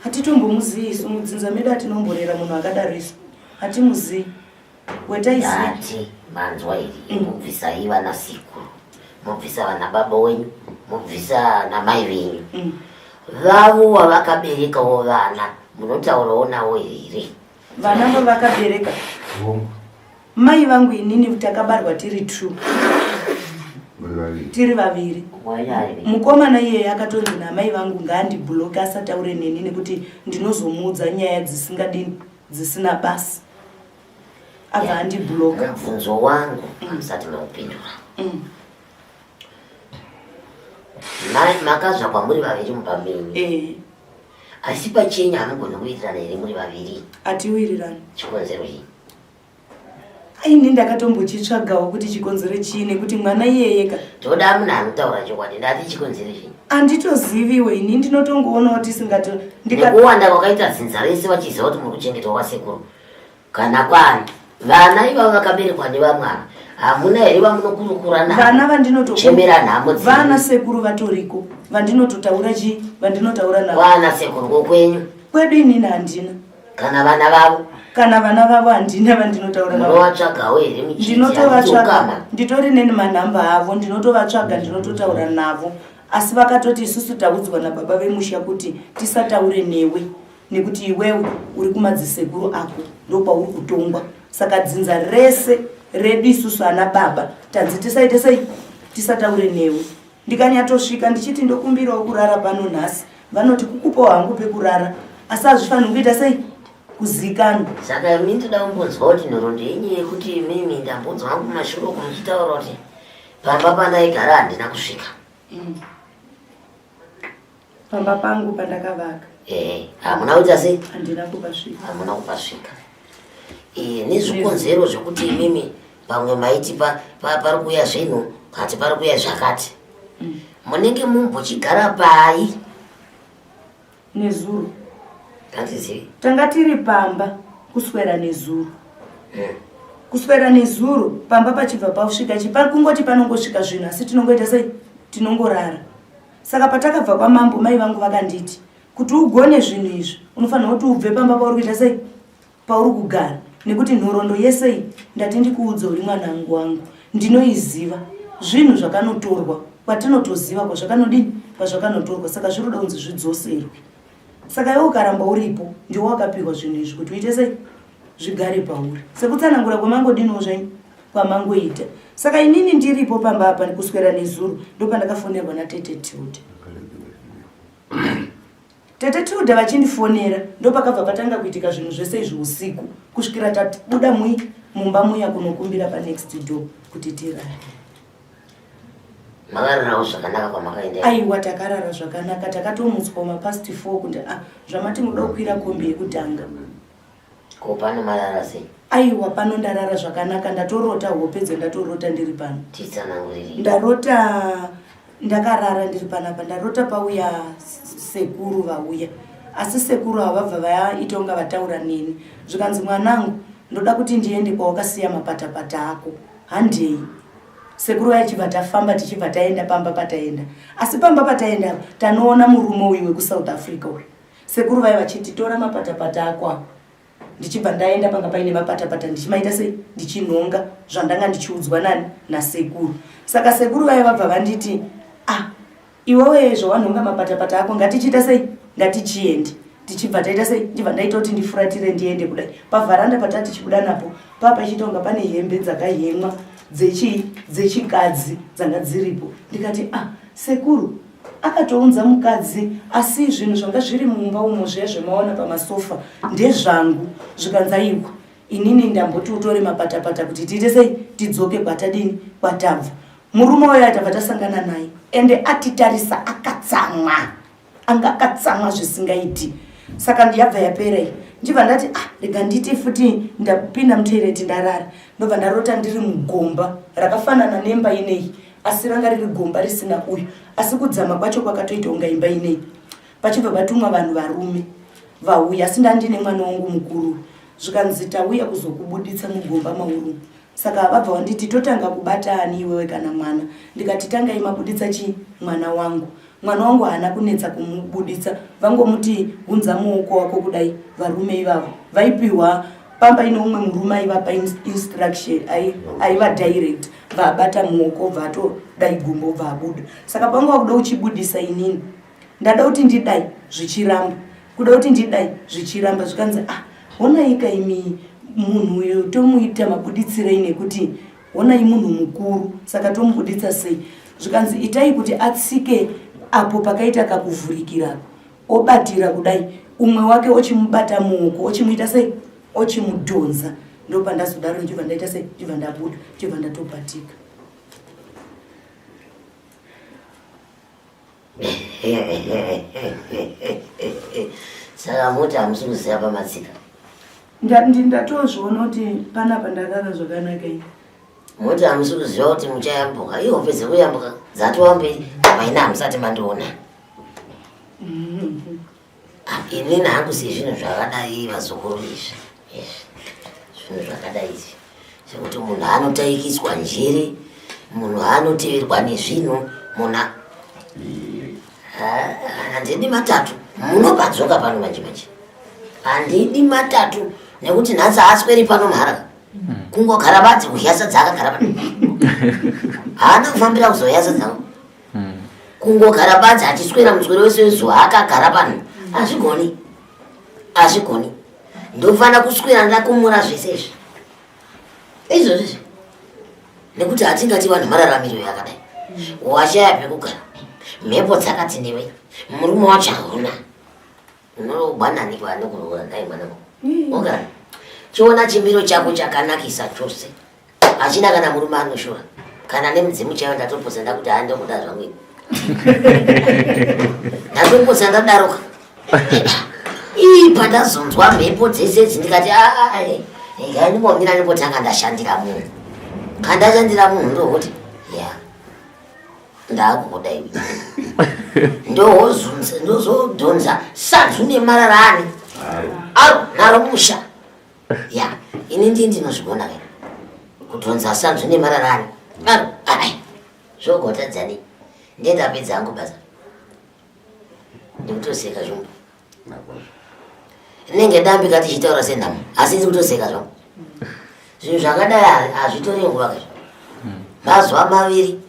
hatitombomuzivi isu mudzinza medu atinomborera munhu akadaro isu hatimuzivi wetaiziva Ndati manzwa iri mobvisai vana sekuru mobvisa vana baba wenyu mobvisa namai venyu vavo wavakaberekawo vana munotaurawo navo here vana vavakabereka Hongu. Mai vangu inini takabarwa tiri two tiri vaviri mukomana iyeye akatonzi namai vangu ngaandibloke asataure neni nekuti ndinozomuudza nyaya dzisingadini dzisina basa abva andibloka mubvunzo wangu hamusati maupindura Makazvakwa muri vaviri mumba menyu eh. asi pachenyu hamugoni kuwirirana here muri vaviri atiwirirani chikonzero chii Ini ndakatombochitsvagawo kuti chikonzero chii nekuti mwana iyeye ka. Toda munhu anotaura chokwadi ndati chikonzero chii? Anditoziviwo ini ndinotongoonawo tisingato ndika Nekuwanda kwakaita dzinza rese vachiziva kuti muri kuchengetwa kwasekuru kana kwani vana ivavo vakaberekwa nevamwe ava hamuna here vamunokurukura navo vana vandinoto chemera nhamo dzenyu vana sekuru vatoriko vandinototaura chii vandinotaura navo kwana sekuru kokwenyu kwedu inini handina Kana vana vavo? Kana vana vavo handina vandinotaura navo. Munovatsvagawo here muchiti? Ndinotovatsvaga. Nditori neni manhamba avo, ndinotovatsvaga, ndinototaura navo. Asi vakatoti isusu taudzwa nababa vemusha kuti tisataure newe nekuti iwewe uri kumadzisekuru ako ndokwauri kutongwa. Saka dzinza rese redu isusu ana baba tanzi tisaite sei? Tisataure newe. Ndikanyatosvika ndichiti ndokumbirawo kurara pano nhasi vanoti kukupawo hangu pekurara asi hazvifaniri kuita sei kuzikanwa. Saka imi ndoda kumbonzwa kuti nhoroondo yenyu yekuti imimi ndambonzwa hangu kumashure uku muchitaura kuti pamba pandaigara handina kusvika. Pamba pangu pandakavaka. Eh, hamuna kuita sei? Handina kupasvika. Hamuna kupasvika. Eh, nezvikonzero zvekuti imimi pamwe maiti pari kuuya zvinhu kati pari kuuya zvakati. Munenge mumbochigara pai? Nezuro. Handizivi. Tanga tiri pamba kuswera nezuro. Kuswera nezuro pamba pachibva pasvika chipa kungoti panongosvika zvinhu asi tinongoita sei? Tinongorara. Saka patakabva kwamambo mai vangu vakanditi kuti ugone zvinhu izvi unofanira kuti ubve pamba pauri kuita sei pauri kugara nekuti nhoroondo yese iyi ndati ndikuudze uri mwanangu wangu ndinoiziva zvinhu zvakanotorwa kwatinotoziva kwazvakanodini kwazvakanotorwa saka zviri kuda kunzi zvidzoserwe saka iwe ukaramba uripo ndiwe wakapihwa zvinhu izvi kuti uite sei zvigare pauri sekutsanangura kwamangodiniwo zvenyu kwamangoita saka inini ndiripo pamba apa kuswera nezuro ndopandakafonerwa natete Tilda tete Tilda vachindifonera ndopakabva patanga kuitika zvinhu zvese izvi usiku kusvikira tabuda mui mumba muya kunokumbira panext door kuti tirare. Makararawo zvakanaka kwamakaenda? Aiwa, takarara zvakanaka, takatomutswa mapast 4 kuti ah, zvamati muda kukwira kombi yekutanga. Ko pano marara sei? Aiwa, pano ndarara zvakanaka, ndatorota hope dzendatorota ndiri pano. Titsanangurire. Ndarota ndakarara ndiri panapa, ndarota pauya sekuru vauya, asi sekuru ava vabva vaita kunga vataura neni, zvikanzi mwanangu ndoda kuti ndiende kwawakasiya mapatapata ako, handei. Sekuru vaya chibva tafamba tichibva taenda pamba pataenda, asi pamba pataenda apa tanoona murume uyu wekuSouth Africa uyu. Sekuru vaya vachiti tora mapatapata ako apa, ndichibva ndaenda panga paine mapatapata ndichimaita sei, ndichinhonga zvandanga ndichiudzwa nani nasekuru. Saka sekuru vaya vabva vanditi ah, iwewe zvawanhonga mapatapata ako ngatichiita sei, ngatichiende. Tichibva taita sei, ndibva ndaita kuti ndifuratire ndiende kudai pavharanda patati tichibuda napo paa pachiita kunga pane hembe dzakahemwa dzechikadzi dzanga dziripo. Ndikati ah, sekuru akatounza mukadzi asi zvinhu zvanga zviri mumba umo zviya zvemaona pamasofa ndezvangu. Zvikanzi aiwa, inini ndamboti utore mapatapata kuti tiite sei, tidzoke kwatadini, kwatabva. Murume uyo atabva tasangana naye ende atitarisa akatsamwa, anga akatsamwa zvisingaiti. Saka ndiyabva yapera iyi, ndibva ndati ah, rega nditi futi ndapinda mutoireti ndarara. Ndobva ndarota ndiri mugomba rakafanana nemba ineyi, asi ranga riri gomba risina uyu, asi kudzama kwacho kwakatoita kunga imba ineyi. Pachibva patumwa vanhu varume vauya, asi ndandine mwana wangu mukuru, zvikanzi tauya kuzokubuditsa mugomba mauri. Saka vabva vanditi totanga kubata ani iwewe kana mwana? Ndikati tangai mabuditsa chi mwana wangu. Mwana wangu haana kunetsa kumubuditsa, vangomuti hunza muoko wako kudai. Varume ivavo vaipiwa pamba ine umwe murume aivapa instruction, aiva direct, bva abata muoko bva atodai gumbo bva abuda. Saka panga wakuda uchibudisa inini ndada kuti ndidai zvichiramba, kuda kuti ndidai zvichiramba, zvikanzi ah, honai kaimi munhu uyu tomuita mabuditsirei nekuti honai munhu mukuru saka tomubuditsa sei? Zvikanzi itai kuti atsike apo pakaita kakuvhurikira obatira kudai, umwe wake ochimubata muoko ochimuita sei, ochimudhonza. Ndopandazodaro ndichibva ndaita sei, ndichibva ndabuda, ndichibva ndatobatika. Saka moti hamusi kuziva pamatsika? Ndatozviona kuti panapa ndarara zvakanaka ini. Moti hamusi kuziva kuti muchayambuka, ihope dzekuyambuka dzatova mberi apa, ini hamusati mandiona. Inini hangu sezvinhu zvakadai vazukuru izvi, zvinhu zvakadai izvi zvekuti munhu anotaikiswa njere, munhu anoteverwa nezvinhu, munhu handidi matatu munopadzoka pano manje manje, handidi matatu nekuti nhasi haasweri pano mhara kungogara badzi kudya sadza akagara pano, haana kufambira kuzoya sadza, kungogara badzi achiswera muswero wese wezuva akagara pano, hazvigoni, hazvigoni. Ndofanira kuswera ndakumura zvese izvi izvozvi izvi, nekuti hatingati vanhu mararamiro yakadai. Washaya pekugara, mhepo dzakati newe, murume wacho hauna, unorogwanani kwanokuroora nhai mwanangu? Ogara chiona chimiro chako chakanakisa chose, hachina kana murume anoshora kana nemudzimu chaiyo. Ndatopotsa ndakuti handokuda zvangu ini, ndatopotsa ndadaroka. Ii pandazonzwa mhepo dzese idzi ndikati regai ndimbomira ndimbotanga ndashandira munhu. Kana ndashandira munhu ndokuti ya ndakukuda iwe. Ndozunza ndozodhonza sadzu nemarara ani aro naro musha. Ya ini ndii ndinozvigona ke kudhonza sanzu nemarara ani aro ai zvogotadzani ndiye ndapedza hangu basa. Ndikutoseka zvombo. Rinenge dambi kati tichitaura senhamo asi ndiri kutoseka zvangu. Zvinhu zvakadai hazvitori nguva kaizvo. Mazuva maviri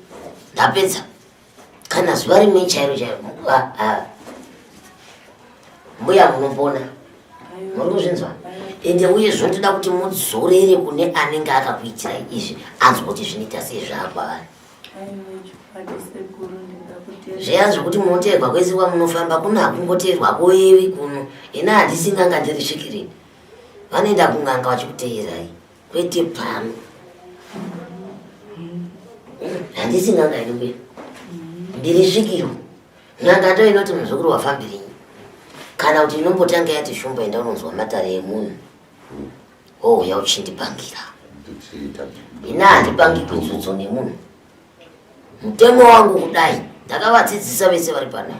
ndapedza kana zuva rimwe chairo chairo. Mbuya munopona. Muri kuzvinzwa? Ende uye zvinotoda kuti mudzorere kune anenge akakuitirai izvi anzwa kuti zvinoita sei zvaakwavari. Zviya zvekuti munoteerwa kwese kwamunofamba kuno hakungoteerwa koyevi kuno. Ini handisi n'anga ndiri svikirini. Vanoenda kun'anga vachikuteerai kwete pano. Handisi n'anga ini mbuya. Ndiri svikiro. N'anga ndo inoti muzukuru wafambirinyi. Kana kuti inombotanga yati shumba enda unonzwa matare emunhu. Wouya uchindipangira. Ini handipangirwi dzudzo nemunhu. Mutemo wangu kudai ndakavadzidzisa vese vari pano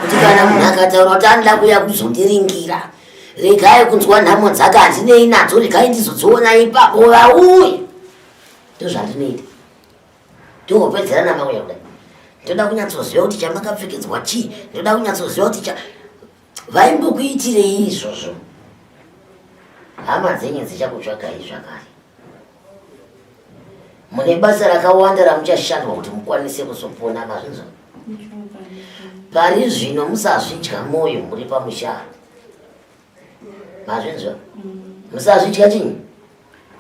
kuti kana munhu akataura kuti anoda kuuya kuzondiringira regai kunzwa nhamo dzake handinei nadzo regai ndizodziona ipapo vauye. Ndozvandinoita. Ndongopedzerana mauya kudai. Ndoda kunyatsoziva kuti chamakapfekedzwa chii, ndoda kunyatsoziva kuti cha vaimbokuitirei izvozvo. Hama dzenyu dzichakutsvagai zvakare. Mune basa rakawanda ramuchashandwa kuti mukwanise kuzopona mazvinzwa. Pari zvino musazvidya moyo muri pamusha. Mazvinzwa? Musazvidya chinyi?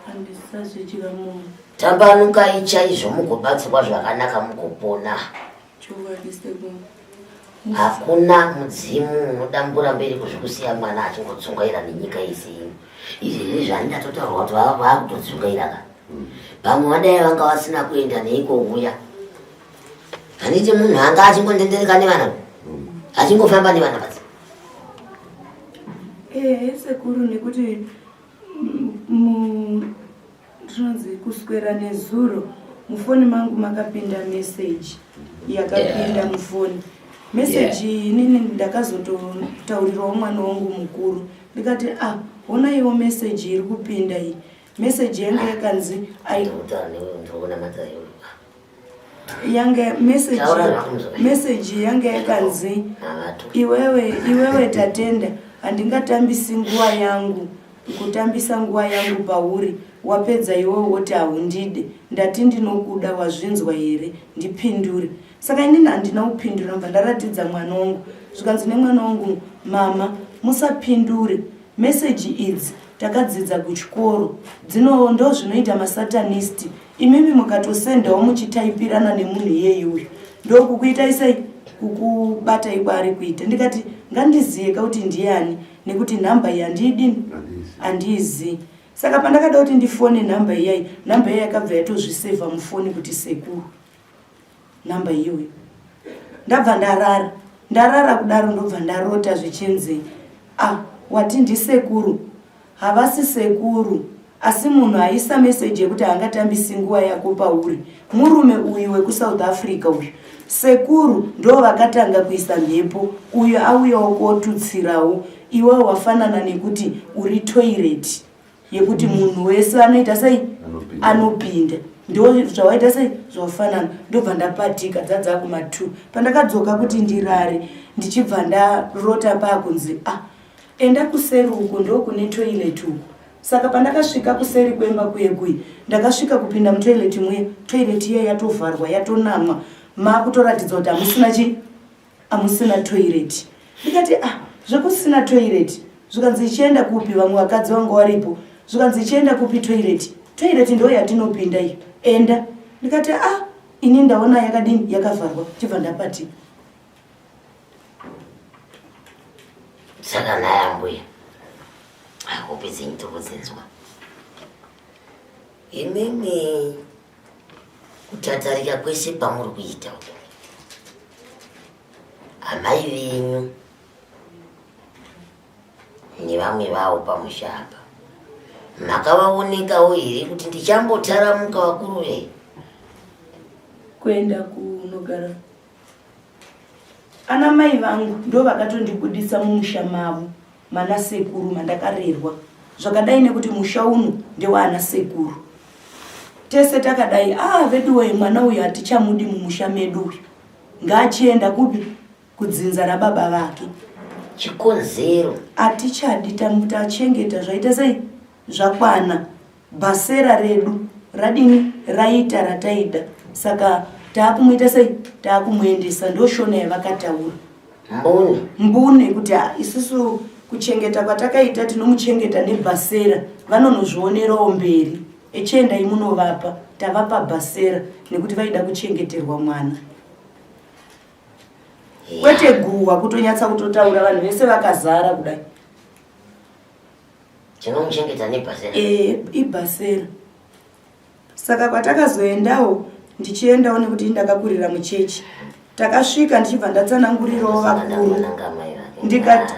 Handisazvidya moyo. Tambanukai chaizvo mugobatsirwa zvakanaka mugopona. Chokwadi sekuru. Hakuna mudzimu unodambura mberi kuzvikusiya mwana achingodzungaira nenyika yese ino. Izvezvi zvandatotaurwa kuti vakutodzungaira ka. Pamwe vadai vanga vasina kuenda neiko uya. Handiti munhu anga achingondendereka nevana achingofamba nevana basi. Ehe sekuru nekuti ndinonzi kuswera nezuro mufoni mangu makapinda message yakapinda yeah. mufoni message yeah. inini ndakazototaurirwawo mwana wangu mukuru ndikati ah honaiwo message iri kupinda iyi message yanga yakanzi yanga message message yanga yakanzi iwewe iwewe tatenda handingatambisi nguva yangu kutambisa nguva yangu pauri wapedza iwewe woti haundide ndati ndinokuda wazvinzwa here ndipindure saka inini handina kupindura mva ndaratidza mwana wangu zvikanzi nemwana wangu mama musapindure meseji idzi takadzidza kuchikoro dzino ndo zvinoita masatanist imimi mukatosendawo muchitaipirana nemunhu iyeyi uyu ndokukuitai sei kukubatai kwaari kuita ndikati ngandiziyeka kuti ndiyani nekuti nhamba iyi handiidini handiizii saka pandakada kuti ndifone nhamba iyai nhamba iya yakabva yatozvisevha mufoni kuti sekuru nhamba iyoyo ndabva ndarara ndarara kudaro ndobva ndarota zvichinzi ah wati ndisekuru havasi sekuru asi munhu aisa meseji yekuti haangatambisi nguva yako pauri murume uyu wekusouth africa uyu sekuru ndo vakatanga kuisa mhepo uyu auyawo kotutsirawo iwe wafanana nekuti uri toireti yekuti munhu wese anoita sei anopinda ndo zvawaita sei zvafanana ndobva ndapatika dzadzakuma t pandakadzoka kuti ndirare ndichibva ndarota paakunzi ah enda kuseri uko ndokune toilet uko saka pandakasvika kuseri kwemba kuye kuye ndakasvika kupinda mutoilet muye toilet iya yatovharwa yatonamwa makutoratidza kuti hamusina chi amusina toilet ndikati ah zvekusina toilet zvikanzi ichienda kupi vamwe vakadzi vanga waripo zvikanzi ichienda kupi toilet toilet ndo yatinopinda iyo enda ndikati ah ini ndaona yakadini yakavharwa chibva ndapatika Saka nhai ambuya, hope dzenyu tokudzinzwa. Imimi kutatarika kwese kwamuri kuita uko, amai venyu Nevamwe vawo pamusha apa. Makavaonekawo here kuti ndichambotaramuka vakuru vei? Kuenda kunogara ana mai vangu ndo vakatondibudisa mumusha mavo mana sekuru mandakarerwa zvakadai nekuti musha uno ndewaana sekuru tese takadai ah veduwee mwana uyu hatichamudi mumusha medu uyu ngaachienda kupi kudzinza rababa vake chikonzero atichadi tachengeta zvaita sei zvakwana bhasera redu radini raita rataida saka taakumuita sei taakumuendesa ndoshona yavakataura mbune mbune kuti ah, isusu kuchengeta kwatakaita tinomuchengeta nebhasera vanonozvionerawo mberi echiendai munovapa tavapa bhasera nekuti vaida kuchengeterwa mwana kwete guhwa kutonyatsa kutotaura vanhu vese vakazara kudai tinomuchengeta nebhasera e, ibhasera saka kwatakazoendawo ndichiendawo nekuti ndakakurira muchechi takasvika ndichibva ndatsanangurirawo vakuru ndikati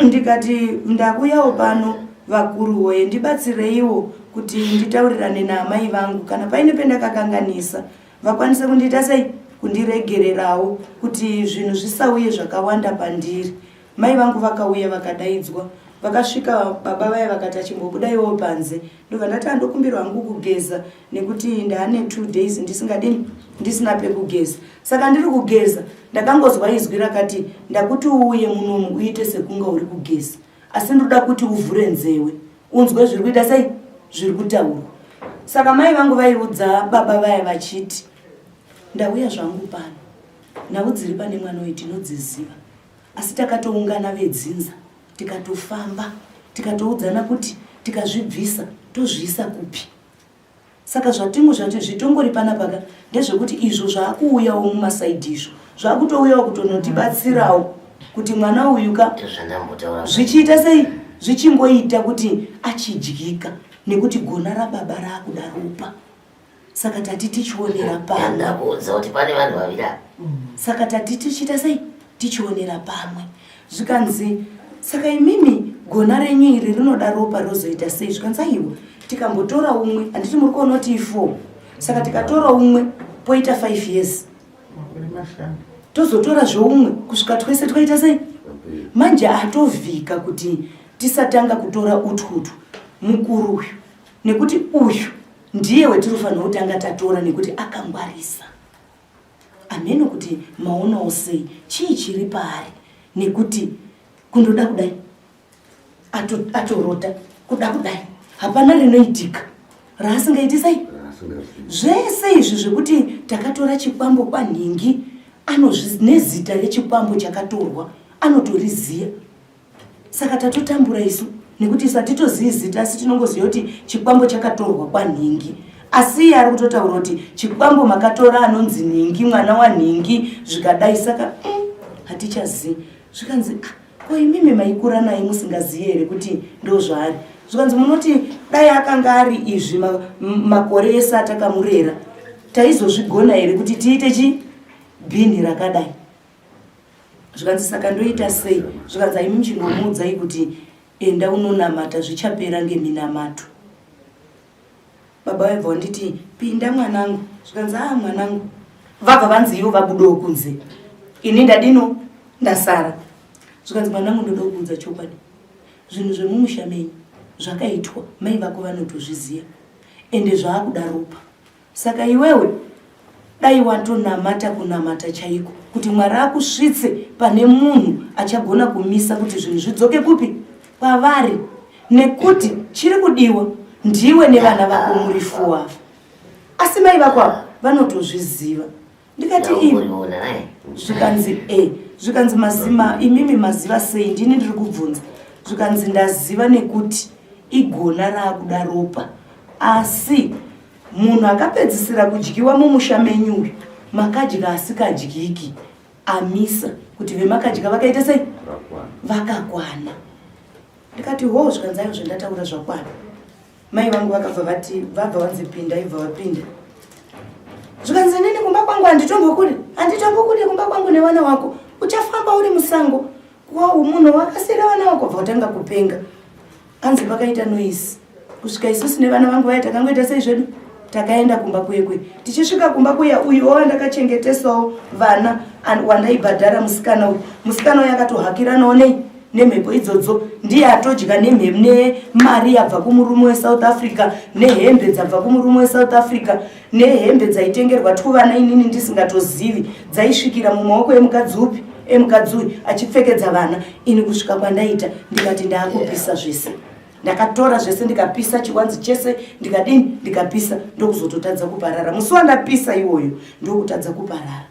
ndikati ndakuyawo pano vakuru woye ndibatsireiwo kuti nditaurirane naamai vangu kana paine pendakakanganisa vakwanise kundiita sei kundiregererawo kuti zvinhu zvisauye zvakawanda pandiri mai vangu vakauya vakadaidzwa vakasvika baba vaya vakati achimbobudaiwo panze ndobva ndati andokumbirwa hangu kugeza nekuti ndaane two days ndisingadini ndisina pekugeza saka ndiri kugeza ndakangozwa izwi rakati ndakuti uuye munomu uite sekunga uri kugeza asi ndoda kuti uvhure nzewe unzwe zviri kuita sei zviri kutaurwa saka mai vangu vaiudza baba vaya vachiti ndauya zvangu pano nhau dziri pane mwana uyu tinodziziva asi takatoungana vedzinza tikatofamba tikatoudzana kuti tikazvibvisa tozviisa kupi Saka zvatingu zvati zvitongori panapaka ndezvekuti izvo zvaakuuyawo mumasaidhi izvo zvakutouyawo kutonotibatsirawo kuti mwana uyu ka zvichiita sei zvichingoita kuti achidyika nekuti gona rababa raakuda ropa saka tati tichionera pamwe kuti pane vanhu vaviri apa saka tati tichiita sei tichionera pamwe zvikanzi saka imimi gona renyu iri rinoda ropa rozoita sei zvikanzi aiwa tikambotora umwe handiti muri kuona kuti ifour saka tikatora umwe poita five years tozotora zveumwe kusvika twese twaita sei manje atovhika kuti tisatanga kutora utwutwu mukuru uyu nekuti uyu ndiye wetinofanira kutanga tatora nekuti akangwarisa Hameno kuti maonawo sei chii chiri paari nekuti kundoda kudai atorota kuda kudai hapana rinoitika raasingaiti sei zvese izvi zvekuti takatora chikwambo kwanhingi anozvinezita rechikwambo chakatorwa anotoriziva saka tatotambura isu nekuti isu hatitozivi zita asi tinongoziva kuti chikwambo chakatorwa kwanhingi asi iye ari kutotaura kuti chikwambo makatora anonzi nhingi mwana wanhingi zvikadai saka mm, hatichazivi zvikanzi ah, ko imimi maikura naye musingazivi here kuti ndo zvaari zvikanzi munoti dai akanga ari izvi makore ese atakamurera taizozvigona here kuti tiite chi bhini rakadai zvikanzi saka ndoita sei zvikanzi aimi muchingomuudzai kuti enda unonamata zvichapera ngeminamato baba vaibva wanditi pinda mwanangu zvikanzi aa mwanangu vabva vanzi ivo vabudawo kunze ini ndadino ndasara zvikanzi mwanangu ndoda kukuudza chokwadi zvinhu zvemumusha menyu zvakaitwa mai vako vanotozviziva ende zvaakuda ropa Saka iwewe dai watonamata kunamata chaiko kuti Mwari akusvitse pane munhu achagona kumisa kuti zvinhu zvidzoke kupi kwavari nekuti chiri kudiwa ndiwe nevana vako muri fuwa asi mai vako ava vanotozviziva ndikati imi zvikanzi e zvikanzi mazima imimi maziva sei ndini ndiri kubvunza zvikanzi ndaziva nekuti igona raakuda ropa asi munhu akapedzisira kudyiwa mumusha menyu uyu makadya asikadyiki amisa kuti vemakadya vakaita sei vakakwana ndikati hoo zvikanzi ayo zvandataura zvakwana mai vangu vakabva vati vabva vanzi pinda ibva vapinda zvikanzi nini kumba kwangu handitombokudi handitombokudi kumba kwangu nevana wako uchafamba uri musango kwau munhu wakasira vana wako bva utanga kupenga Hanzi pakaita noise kusvika isusu nevana vangu vaya takangoita sei zvedu takaenda kumba kwekwe tichisvika kumba kuya uyu wandakachengetesawo vana wandaibhadhara musikana uyu musikana uyu akatohakiranawo nei nemhepo idzodzo ndiye atodya nemari yabva kumurume wesouth africa nehembe dzabva kumurume wesouth africa nehembe dzaitengerwa twuvana inini ndisingatozivi dzaisvikira mumaoko emukadzi upi emukadzi uyu achipfekedza vana ini kusvika kwandaita ndikati ndaakupisa zvese ndakatora zvese ndikapisa chiwanzi chese ndikadini ndikapisa ndokuzototadza kuparara musi wandapisa iwoyo ndokutadza kuparara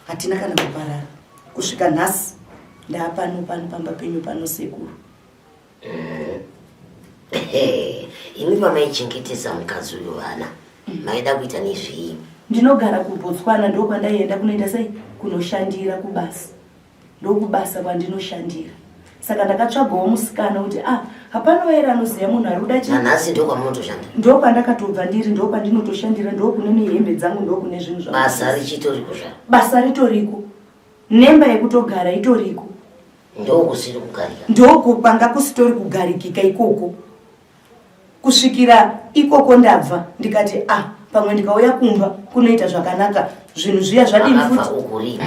hatina kana kuparara kusvika nhasi ndaapano pano pamba penyu pano sekuru eh, imi pamaichengetesa mukadzi uyu vana maida kuita nezvii ndinogara kubotswana ndokwandaienda kunoita sei kunoshandira kubasa ndokubasa kwandinoshandira saka ndakatsvagawo musikana kuti ah hapana here anoziva munhu ari kuda chinanhasi ndokwamunotoshanda ndokwandakatobva ndiri ndokwandinotoshandira ndokune nehembe dzangu ndokune zvinhu zvabasa richitoriko zva basa ritoriko nemba yekutogara itoriko ndokusiri kugarika ndokukwanga kusitori kugarikika ikoko kusvikira ikoko ndabva ndikati ah pamwe ndikauya kumba kunoita zvakanaka zvinhu zviya zvadini futi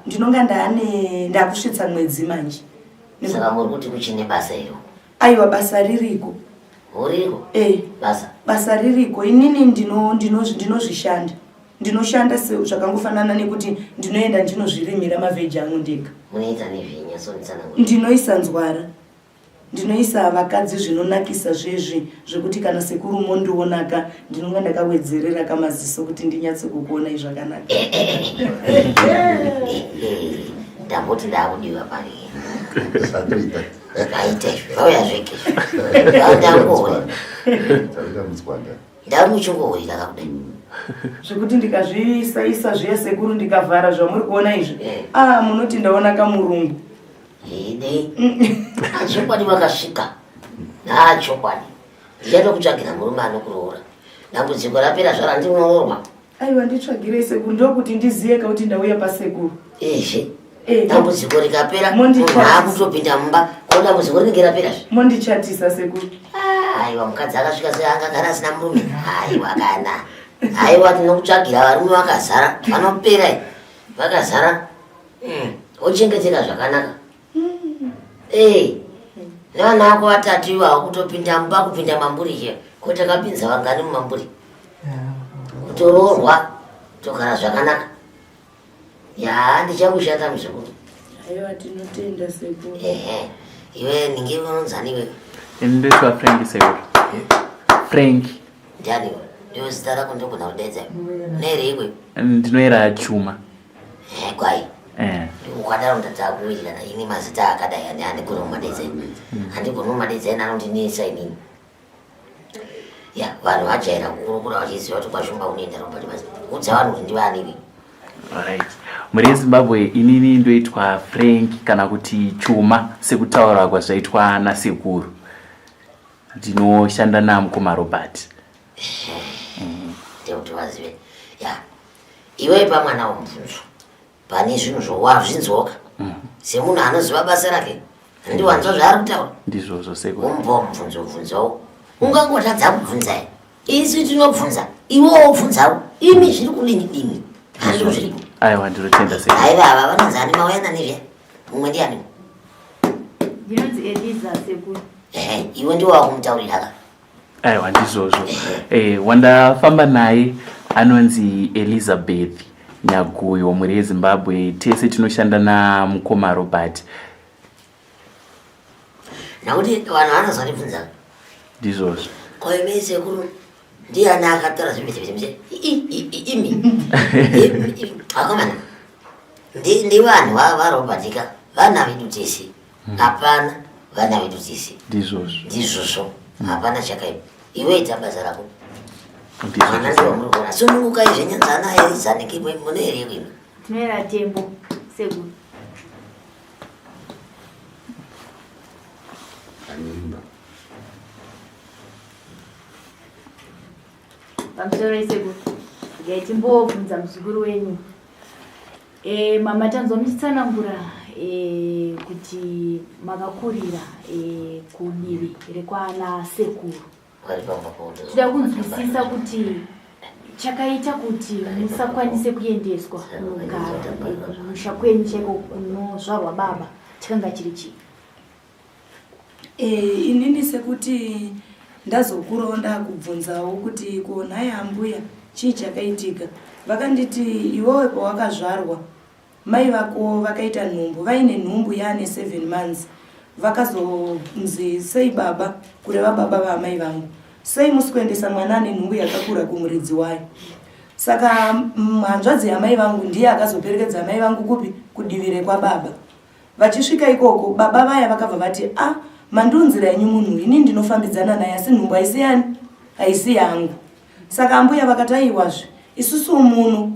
ndinonga ndaane ndakusvitsa mwedzi manje saka muri kuti kuchine basa iro aiwa basa ririko uriko eh basa basa ririko inini ndinozvishanda ndinoshanda zvakangofanana nekuti ndinoenda ndinozvirimira mavheji angu ndega ndinoisa nzwara Ndinoisa vakadzi zvinonakisa zvezvi zvekuti kana sekuru mondionaka ndinonga ndakawedzerera kamaziso kuti ndinyatse kukuonai zvakanaka. Ndamboti ndakudiwa pari. Zvaita izvi, vauya zveke. Ndangoona. Ndamuchongohurira kakudai. Zvekuti ndikazviisa isa zviya sekuru ndikavhara zvamuri kuona izvi. Eh. Ah munoti ndaona kamurungu. Hede. Chokwadi wakasvika. Na chokwadi. Ndichatokutsvagira murume anokuroora. Dambudziko rapera zvara ndinoroorwa. Aiwa nditsvagirei sekuru ndokuti ndiziye ka kuti ndauya pasekuru. Ehe. Eh, dambudziko rikapera munhu akutopinda mumba ko dambudziko rinenge rapera zve. Mondichatisa sekuru. Ah, aiwa mukadzi akasvika sei angagara asina murume. Aiwa kana. Aiwa tinokutsvagira varume vakazara vanopera vakazara. Mm, ochengeteka zvakanaka mm. Hey, nevana vako vatatu ivavo kutopinda mumba kupinda mamburi che ko takapinza vangani mumamburi kutoroorwa togara zvakanaka ya ndichakushanda muzukuru aiwa tinotenda sekuru ehe iwe ninge unonzani iwe ini ndoitwa frank sekuru frank ndiani iwe ndiwe zita rako ndogona kudeedza nereikwe ndinoera chuma Eh, kwai eh. Ukadaro ndadzakuwirirana ini mazita akadai ane handigoni kumadedza ini handigoni kumadedza ini anondinetsa inini ya vanhu vajaira kukurukura vachiziva kuti kwashumba kunoenda robert mazi udza vanhu kuti ndivanivi Right. Mhuri yeZimbabwe inini ndoitwa Frank kana kuti Chuma sekutaura kwazvaitwa nasekuru. Ndinoshanda namukoma Robert. Ndekuti vazive. Ya. Iwe ipa mwana womubvunzo pane zvinhu zvowazvinzwoka mm. semunhu anoziva basa rake handiwanzwa zvaari kutaura ndizvozvo sekuru umupa mubvunzo bvunzawo ungangotadza kubvunza here isu tinobvunza iwe wobvunzawo imi zviri kudini dini handizvo zviripo aiwa ndinotenda sekuru aiva ava vanonzi ani mauya nani zviya mumwe ndiani ndinonzi eliza sekuru ehe iwe ndiwe wakumutaurira ka aiwa ndizvozvo eh, wandafamba naye anonzi elizabeth nyaguyo mhuri yezimbabwe tese tinoshanda namukoma robert nakuti vanhu vanozondibvunza ndizvozvo koimei sekuru ndiani akatora zvimbizimbizimbizi imi akomana ndivanhu varobert ka vana vedu tese hmm. hapana vana vedu tese ndizvozvo ndizvozvo hmm. hapana chakaipa iwe ita basa rako mwana ndiwo muri kuona sunungukai zvenyu nzana erizanike mune here imi tinoera tembo sekuru pamusoro isekuru regai timbobvunza muzukuru wenyu E, mama tanzwa muchitsanangura e, kuti makakurira e, kudivi rekwana sekuru. Tinoda kunzwisisa kuti chakaita kuti musakwanise kuendeswa kunogara kumusha kwenyu chaiko kunozvarwa baba chakanga chiri chii? Eh, inini sekuti ndazokurawo ndakubvunzawo kuti ko nhai ambuya chii chakaitika vakanditi iwewe pawakazvarwa Mai vako vakaita nhumbu vaine nhumbu yaane 7 months vakazonzi sei baba kureva baba vaamai vangu sei musi kuendesa mwana ane nhumbu yakakura kumuridzi wayo saka mm, hanzvadzi yamai vangu ndiye akazoperekedza amai vangu kupi kudivi rekwababa vachisvika ikoko baba vaya vakabva vati a ah, mandiunzira henyu munhu ini ndinofambidzana naye asi nhumbu haisi yani haisi yangu Saka ambuya vakati aiwazve isusu muno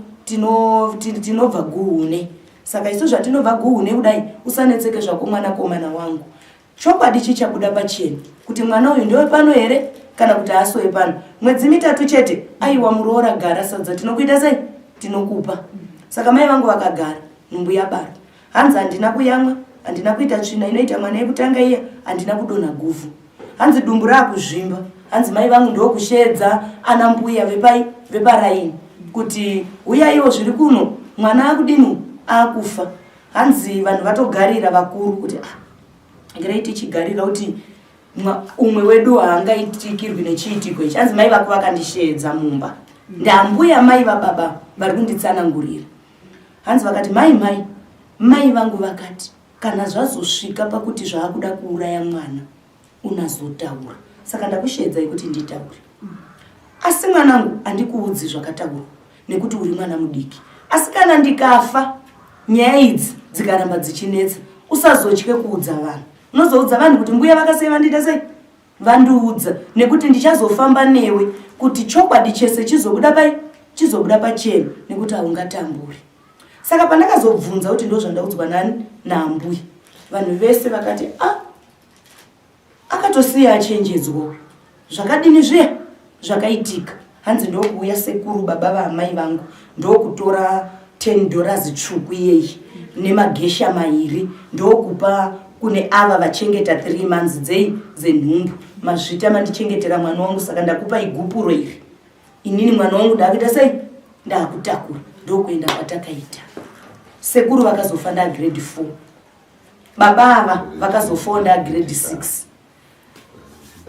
tinobva guhune saka isu zvatinobva guhune kudai usanetseke zvako mwanakomana wangu chokwadi chichabuda pachena kuti mwana uyu ndewepano here kana kuti haasi wepano mwedzi mitatu chete aiwa muroora gara sadza tinokuita sei tinokupa saka mai vangu vakagara nhumbu yabarwa Hanzi handina kuyamwa, handina kuita tsvina inoita mwana yekutanga iya, handina kudonha guvhu. Hanzi dumbu raakuzvimba. Hanzi mai vangu ndokusheedza ana mbuya vepai veparaini kuti huyaiwo zviri kuno mwana akudini akufa. Hanzi vanhu vatogarira vakuru kuti ah, regerai tichigarira kuti umwe wedu haangaitikirwi nechiitiko ichi. Hanzi mai vako vakandisheedza mumba. Ndambuya mai vababa vari kunditsanangurira. Hanzi vakati mai mai mai vangu vakati kana zvazosvika pakuti zvaakuda kuuraya mwana unazotaura saka ndakusheedzai kuti nditaure asi mwanangu handikuudzi zvakataurwa nekuti uri mwana mudiki asi kana ndikafa nyaya idzi dzikaramba dzichinetsa usazotye kuudza vanhu unozoudza vanhu kuti mbuya vakasei vandiita sei Vandiudza nekuti ndichazofamba newe kuti chokwadi chese chizobuda pai chizobuda pachena nekuti haungatamburi. Saka pandakazobvunza kuti ndozvandaudzwa nani naambuya vanhu vese vakati a ah, akatosiya achenjedzwa uyu zvakadini zviya zvakaitika hanzi ndokuuya sekuru baba vaamai vangu ndokutora 10 dollars tsvuku iyeyi nemagesha mairi ndokupa kune ava vachengeta 3 months dzei dzenhumbu mazvita mandichengetera mwana wangu saka ndakupa igupuro iri inini mwana wangu ndakuita sei ndakutakura ndokuenda kwatakaita sekuru vakazofa ndagrade 4 baba ava vakazofawo ndagrade 6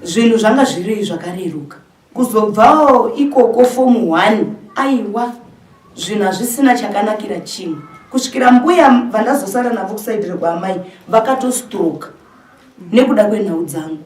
zvinhu zvanga zviri zvakareruka kuzobvawo ikoko fomu 1 aiwa zvinhu hazvisina chakanakira chimwe kusvikira mbuya vandazosara navo kusaidire kwaamai vakatostroka nekuda kwenhau dzangu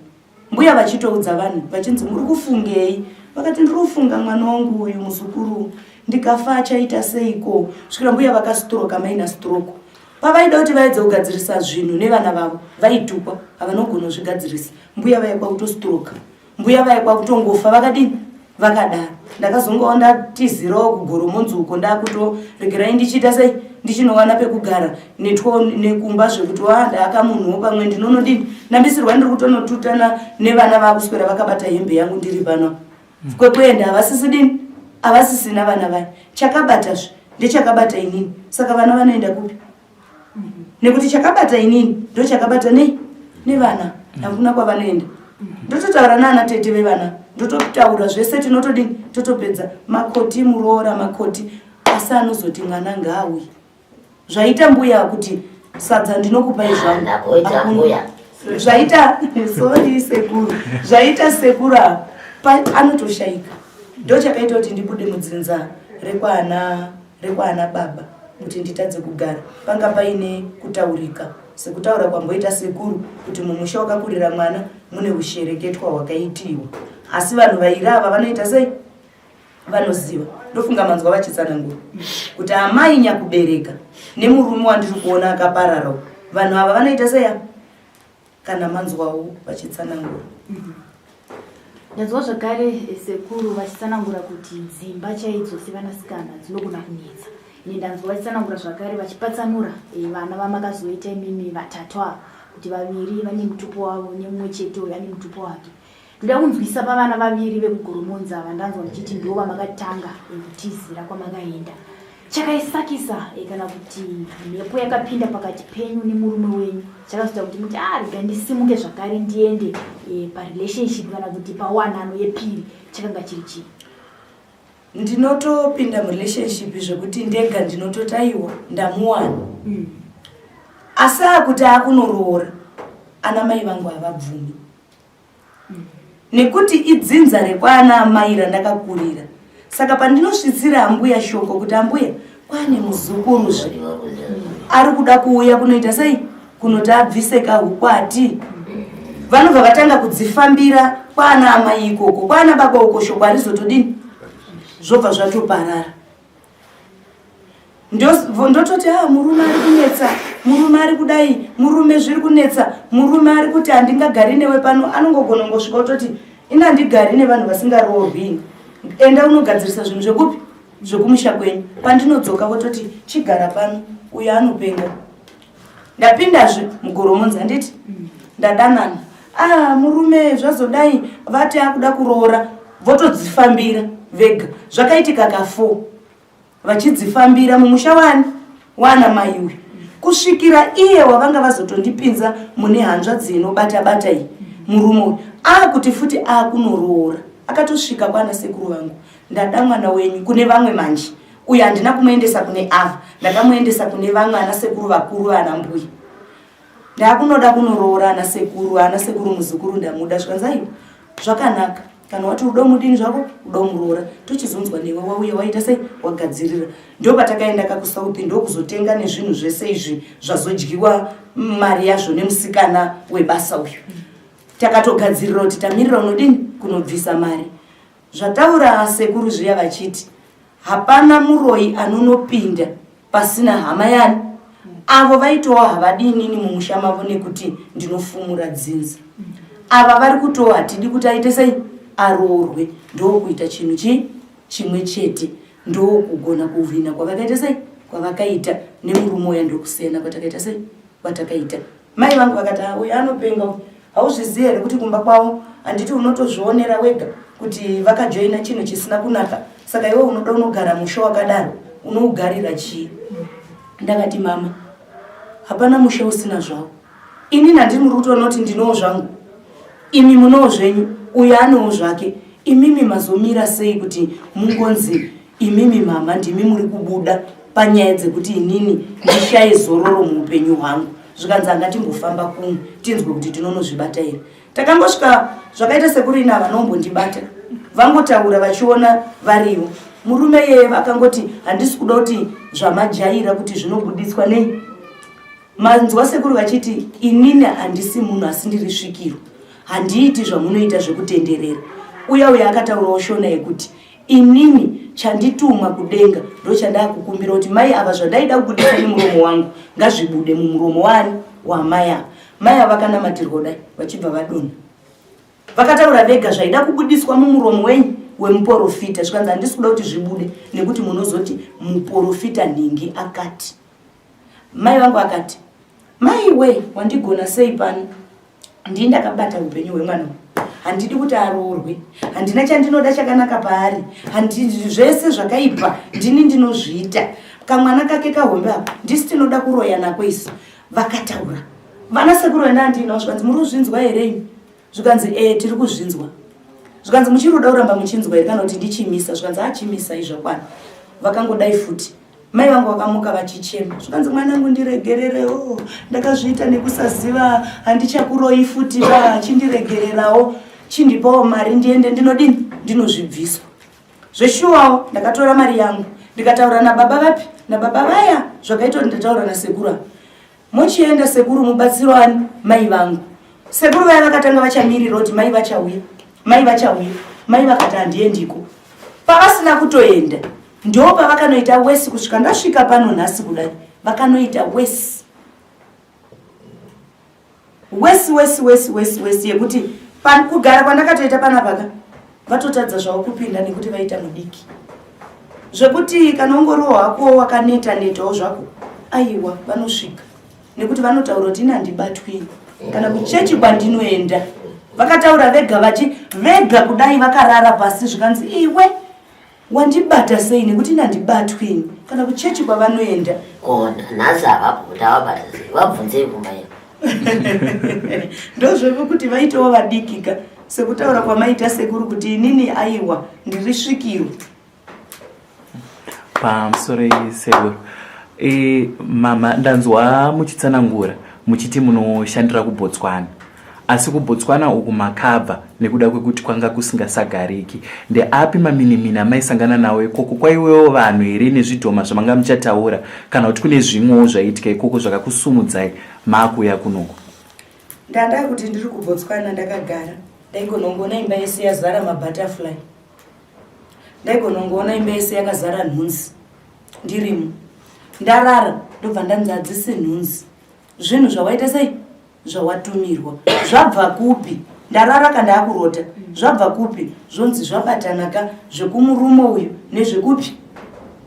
mbuya vachitoudza vanhu vachinzi muri kufungei vakati ndiri kufunga mwana wangu uyu muzukuru ndikafa achaita seiko kusvikira mbuya vakastroka maina stroke Pavaida kuti vaedze kugadzirisa zvinhu nevana vavo, vaitukwa, havanogona kuzvigadzirisa. Mbuya vaye kwakutostroka, mbuya vaye kwakutongofa, vakadini? Vakadaro. Ndakazongawo ndatizirawo kuGoromonzi uko ndakutoregerai ndichiita sei ndichinowana pekugara netwo nekumba zvekuti wa ndaakamunhuwo pamwe ndinonodini ndambisirwa ndiri kutonotutana nevana vakuswera vakabata hembe yangu ndiri pano kwekuenda havasisi dini havasisina vana vaya chakabatazve ndechakabata inini saka vana vanoenda kupi nekuti chakabata inini ndochakabata nei nevana hakuna kwavanoenda ndototaura naana tete vevana ndototaura zvese tinotodini totopedza makoti muroora makoti asi anozoti mwana ngaauye zvaita mbuya kuti sadza ndinokupai zvangu zvaita sorry sekuru zvaita sekuru ava anotoshaika ndochakaita kuti ndibude mudzinza rekwana rekwana baba kuti nditadze kugara panga paine kutaurika sekutaura kwamboita sekuru kuti mumusha wakakurira mwana mune ushereketwa hwakaitiwa asi vanhu vairi ava vanoita sei vanoziva ndofunga manzwa vachitsanangura kuti amai nyakubereka nemurume wandiri kuona akaparara vanhu ava vanoita sei apa kana manzwawo vachitsanangura ndanzwa zvakare eh, sekuru vachitsanangura kuti dzimba chaidzo sevanasikana dzinogona kunetsa ine ndanzwa vachitsanangura zvakare vachipatsanura eh, vana vamakazoita imimi vatatu ava kuti vaviri vane mutupo wavo nemumwe chete uyo ane mutupo wake Ndoda kunzwisa pavana vaviri vekuGoromonzi ava ndanzwa muchiti ndivo vamakatanga kutizira kwamakaenda. Chakaisakisa eh, kana kuti mhepo yakapinda pakati penyu nemurume wenyu chakazoita kuti muti ah rega ndisimuke zvakare ndiende eh, parelationship kana kuti pawanano yepiri chakanga chiri chii? Ndinotopinda murelationship zvekuti ndega ndinototi aiwa ndamuwana. Asi akuti akunoroora ana mai vangu havabvumi. Nekuti idzinza rekwaana amai randakakurira. Saka pandinosvitsira ambuya shoko kuti ambuya kwane muzukuruzve ari kuda kuuya kunoita sei kunoti abvise kahukwati, vanobva vatanga kudzifambira kwaana amai ikoko, kwaana baba uko shoko harizotodini, zvobva zvatoparara. Ndototi ah, murume ari kunetsa, murume ari kudai, murume zviri kunetsa, murume ari kuti handingagari newe pano. Anongogona kungosvika ototi ini handigari nevanhu vasingaroorwi, enda unogadzirisa zvinhu zvekupi zvekumusha kwenyu. Pandinodzoka vototi chigara pano, uyo anopenga. Ndapindazve mugoromonzi, handiti ndadanana, ah, murume zvazodai, vati akuda kuroora, votodzifambira vega. Zvakaitika ka4 vachidzifambira mumusha wani wana mai uyu, kusvikira iye wavanga vazotondipinza mune hanzvadzi inobata bata iyi. Murume uyu akuti futi akunoroora, akatosvika kwana sekuru vangu, ndada mwana wenyu kune vamwe manje. Uyu handina kumuendesa kune ava, ndakamuendesa kune vamwe ana sekuru vakuru ana mbuya. Ndakunoda kunoroora ana sekuru, ana sekuru muzukuru ndamuda. Zvikanzi aiwa zvakanaka, kana wati uda mudini zvako uda muroora, tochizonzwa newe wauya waita sei wagadzirira. Ndo patakaenda kakusouth, ndokuzotenga nezvinhu zvese izvi zvazodyiwa mari yazvo nemusikana webasa uyu. Takatogadzirira kuti tamirira unodini kunobvisa mari. Zvataura sekuru zviya vachiti hapana muroyi anonopinda pasina hama yani, avo vaitowa havadi inini mumusha mavo nekuti ndinofumura dzinza. Ava vari kutowa hatidi kuti aite sei aroorwe, ndokuita chinhu chii chimwe chete, ndokugona kuhwina kwavakaita sei kwavakaita nemurume uya, ndokusiyana kwatakaita sei kwatakaita. Mai vangu vakati ah, uyu anopenga uyu, hauzvizivi here kuti kumba kwavo handiti unotozvionera wega kuti vakajoina chinhu chisina kunaka, saka iwe unoda unogara musha wakadaro unougarira chii? Ndakati mama, hapana musha usina zvawo, inini handiri muri kutoona kuti ndinowo zvangu, imi munowo zvenyu, uyu anowo zvake, imimi mazomira sei kuti mungonzi imimi mama ndimi muri kubuda panyaya dzekuti inini ndishaye zororo muupenyu hwangu? Zvikanzi angatimbofamba kumwe tinzwe kuti tinonozvibata here. Takangosvika zvakaita sekuru ina vanombondibata vangotaura vachiona varivo. Murume iyeye akangoti handisi kuda kuti zvamajaira kuti zvinobuditswa nei. Manzwa sekuru vachiti inini handisi munhu asi ndiri svikiro, handiiti zvamunoita zvekutenderera. Uya uya akataurawo shona yekuti inini chandituma kudenga ndochandakukumbira kuti mai ava zvandaida kubudisa nemuromo wangu ngazvibude mumuromo wani wamai ava. Mai ava vakanamatirwa kudai vachibva vadonha, vakataura vega zvaida kubudiswa mumuromo wenyu wemuporofita. Zvikanzi handisi kuda kuti zvibude nekuti munozoti muporofita nhingi akati. Mai vangu akati mai we wandigona sei pano, ndii ndakabata upenyu hwemwana uyu, handidi kuti aroorwe, handina chandinoda chakanaka paari, zvese zvakaipa ndini ndinozviita, kamwana kake kahombe ako ndisi tinoda kuroya nako isu. Vakataura vana sekuru venda andinawo, zvikanzi muri kuzvinzwa here imi? Zvikanzi e tiri kuzvinzwa. Zvikanzi muchiri kuda kuramba muchinzwa here kana kuti ndichimisa? Zvikanzi achimisai zvakwana. Vakangodai futi mai vangu vakamuka vachichema, zvikanzi mwanangu ndiregererewo, ndakazviita nekusaziva, handichakuroyi futi ba, chindiregererawo, chindipawo mari ndiende ndinodini ndinozvibviswa. Zveshuwawo ndakatora mari yangu ndikataura nababa vapi nababa vaya, zvakaita kuti ndataura nasekuru ava, mochienda sekuru mubatsiro ani mai vangu. Sekuru vaya vakatanga vachamirira kuti mai vachauya, mai vachauya, mai vakati handiendiko. Pavasina kutoenda ndo pavakanoita wesi kusvika ndasvika pano nhasi kudai, vakanoita wesi wesi wesi wesi wesi wesi yekuti kugara kwandakatoita panapaka vatotadza zvavo kupinda nekuti vaita mudiki zvekuti kana ungoriwo hako wakaneta netawo zvako, aiwa vanosvika nekuti vanotaura kuti ini handibatwi kana kuchechi kwandinoenda. Vakataura vega vachi vega kudai vakarara pasi, zvikanzi iwe Wandibata sei nekuti nandibatwi ini kana kuchechi kwavanoenda. Ko nhasi havapo ndavabata sei? Vabvunzei kumba iyo. Ndozvevo kuti vaitewo vadikika sekutaura kwamaita sekuru kuti inini aiwa ndiri svikiro. Pamusoro sekuru. E, mama ndanzwa muchitsanangura muchiti munoshandira kuBotswana. Asi kuBotswana uku makabva nekuda kwekuti kwanga kusingasagariki. Ndeapi maminimini amaisangana nawo ikoko? Kwaiwewo vanhu here nezvidhoma zvamanga muchataura kana kuti kune zvimwewo zvaiitika ikoko zvakakusumudzai maakuuya kunoku? Ndanda kuti ndiri kuBotswana ndakagara ndaigonongoona imba yese yazara mabutterfly. Ndaigonongoona imba yese yakazara nhunzi ndirimo. Ndarara ndobva ndanzi hadzisi nhunzi. Zvinhu zvawaita sei? Zvawatumirwa zvabva kupi ndarara ka ndaakurota zvabva kupi zvonzi zvabatanaka zvekumurume uyu nezvekupi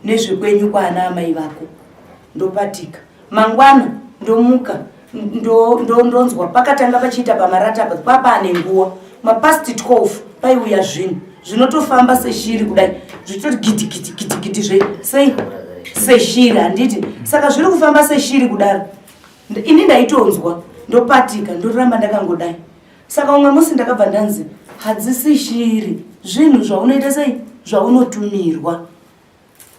nezvekwenyu kwaana amai vako ndopatika mangwana ndomuka ndonzwa pakatanga pachiita pamarata apa papaane nguwa mapast 12 paiuya zvinhu zvinotofamba seshiri kudai zvichitoti gidi gidi gidi gidi zve sei seshiri handiti saka zviri kufamba seshiri kudaro Ini ndaitonzwa ndopatika ndoramba ndakangodai. Saka umwe musi ndakabva ndanzi hadzisi shiri zvinhu zvaunoita sei zvaunotumirwa.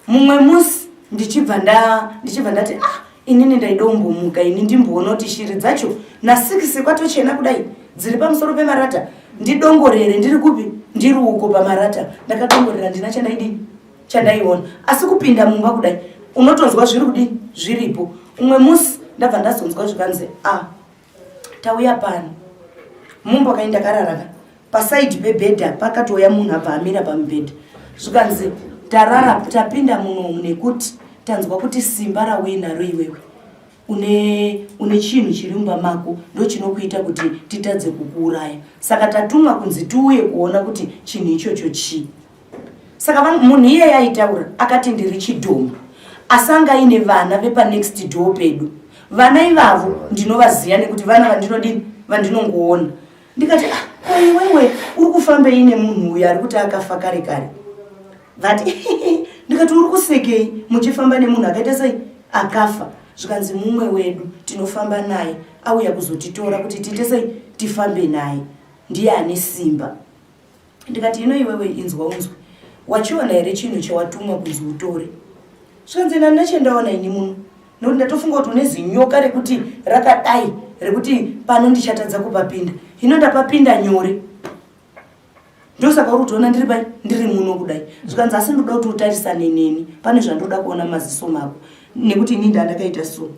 Mumwe musi ndichibva nda ndichibva ndati ah inini ndaidombomuka ini ndimboona kuti shiri dzacho nasikisi kwatochena kudai dziri pamusoro pemarata ndidongorere ndiri kupi ndiri uko pamarata ndakadongorera ndina chandaidii chandaiona asi kupinda mumba kudai unotonzwa zviri kudii zviripo umwe musi ndabva ndazonzwa zvikanzi a ah, tauya pano mumba kai ndakararaka pasaidi pebhedha pakatouya munhu abva amira pamubhedha zvikanzi tarara tapinda munomu nekuti tanzwa kuti simba rauinaro iwewe une une chinhu chiri mumba mako ndochinokuita kuti titadze kukuuraya saka tatumwa kunzi tiuye kuona kuti chinhu ichocho chii Saka munhu iyeye aitaura akati ndiri chidhoma asi anga aine vana vepanext door pedu. Vana ivavo ndinovaziva nekuti vana vandinodini vandinongoona. Ndikati ah, ko iwewe uri kufambei nemunhu uyu ari kuti akafa kare kare? Vati ndikati uri kusekei muchifamba nemunhu akaita sei akafa? Zvikanzi mumwe wedu tinofamba naye auya kuzotitora kuti tiite sei tifambe naye ndiye ane simba. Ndikati hino iwewe inzwa unzwe wachiona here chinhu chawatumwa kunzi utore? Zvikanzi ini handina chandaona ini muno nekuti ndatofunga kuti une zinyoka rekuti rakadai rekuti pano ndichatadza kupapinda hino ndapapinda nyore ndosaka uri kutoona ndiri pai ndiri muno kudai zvikanzi asi ndoda kuti utarisane neni pane zvandoda kuona maziso mako nekuti ini ndandakaita so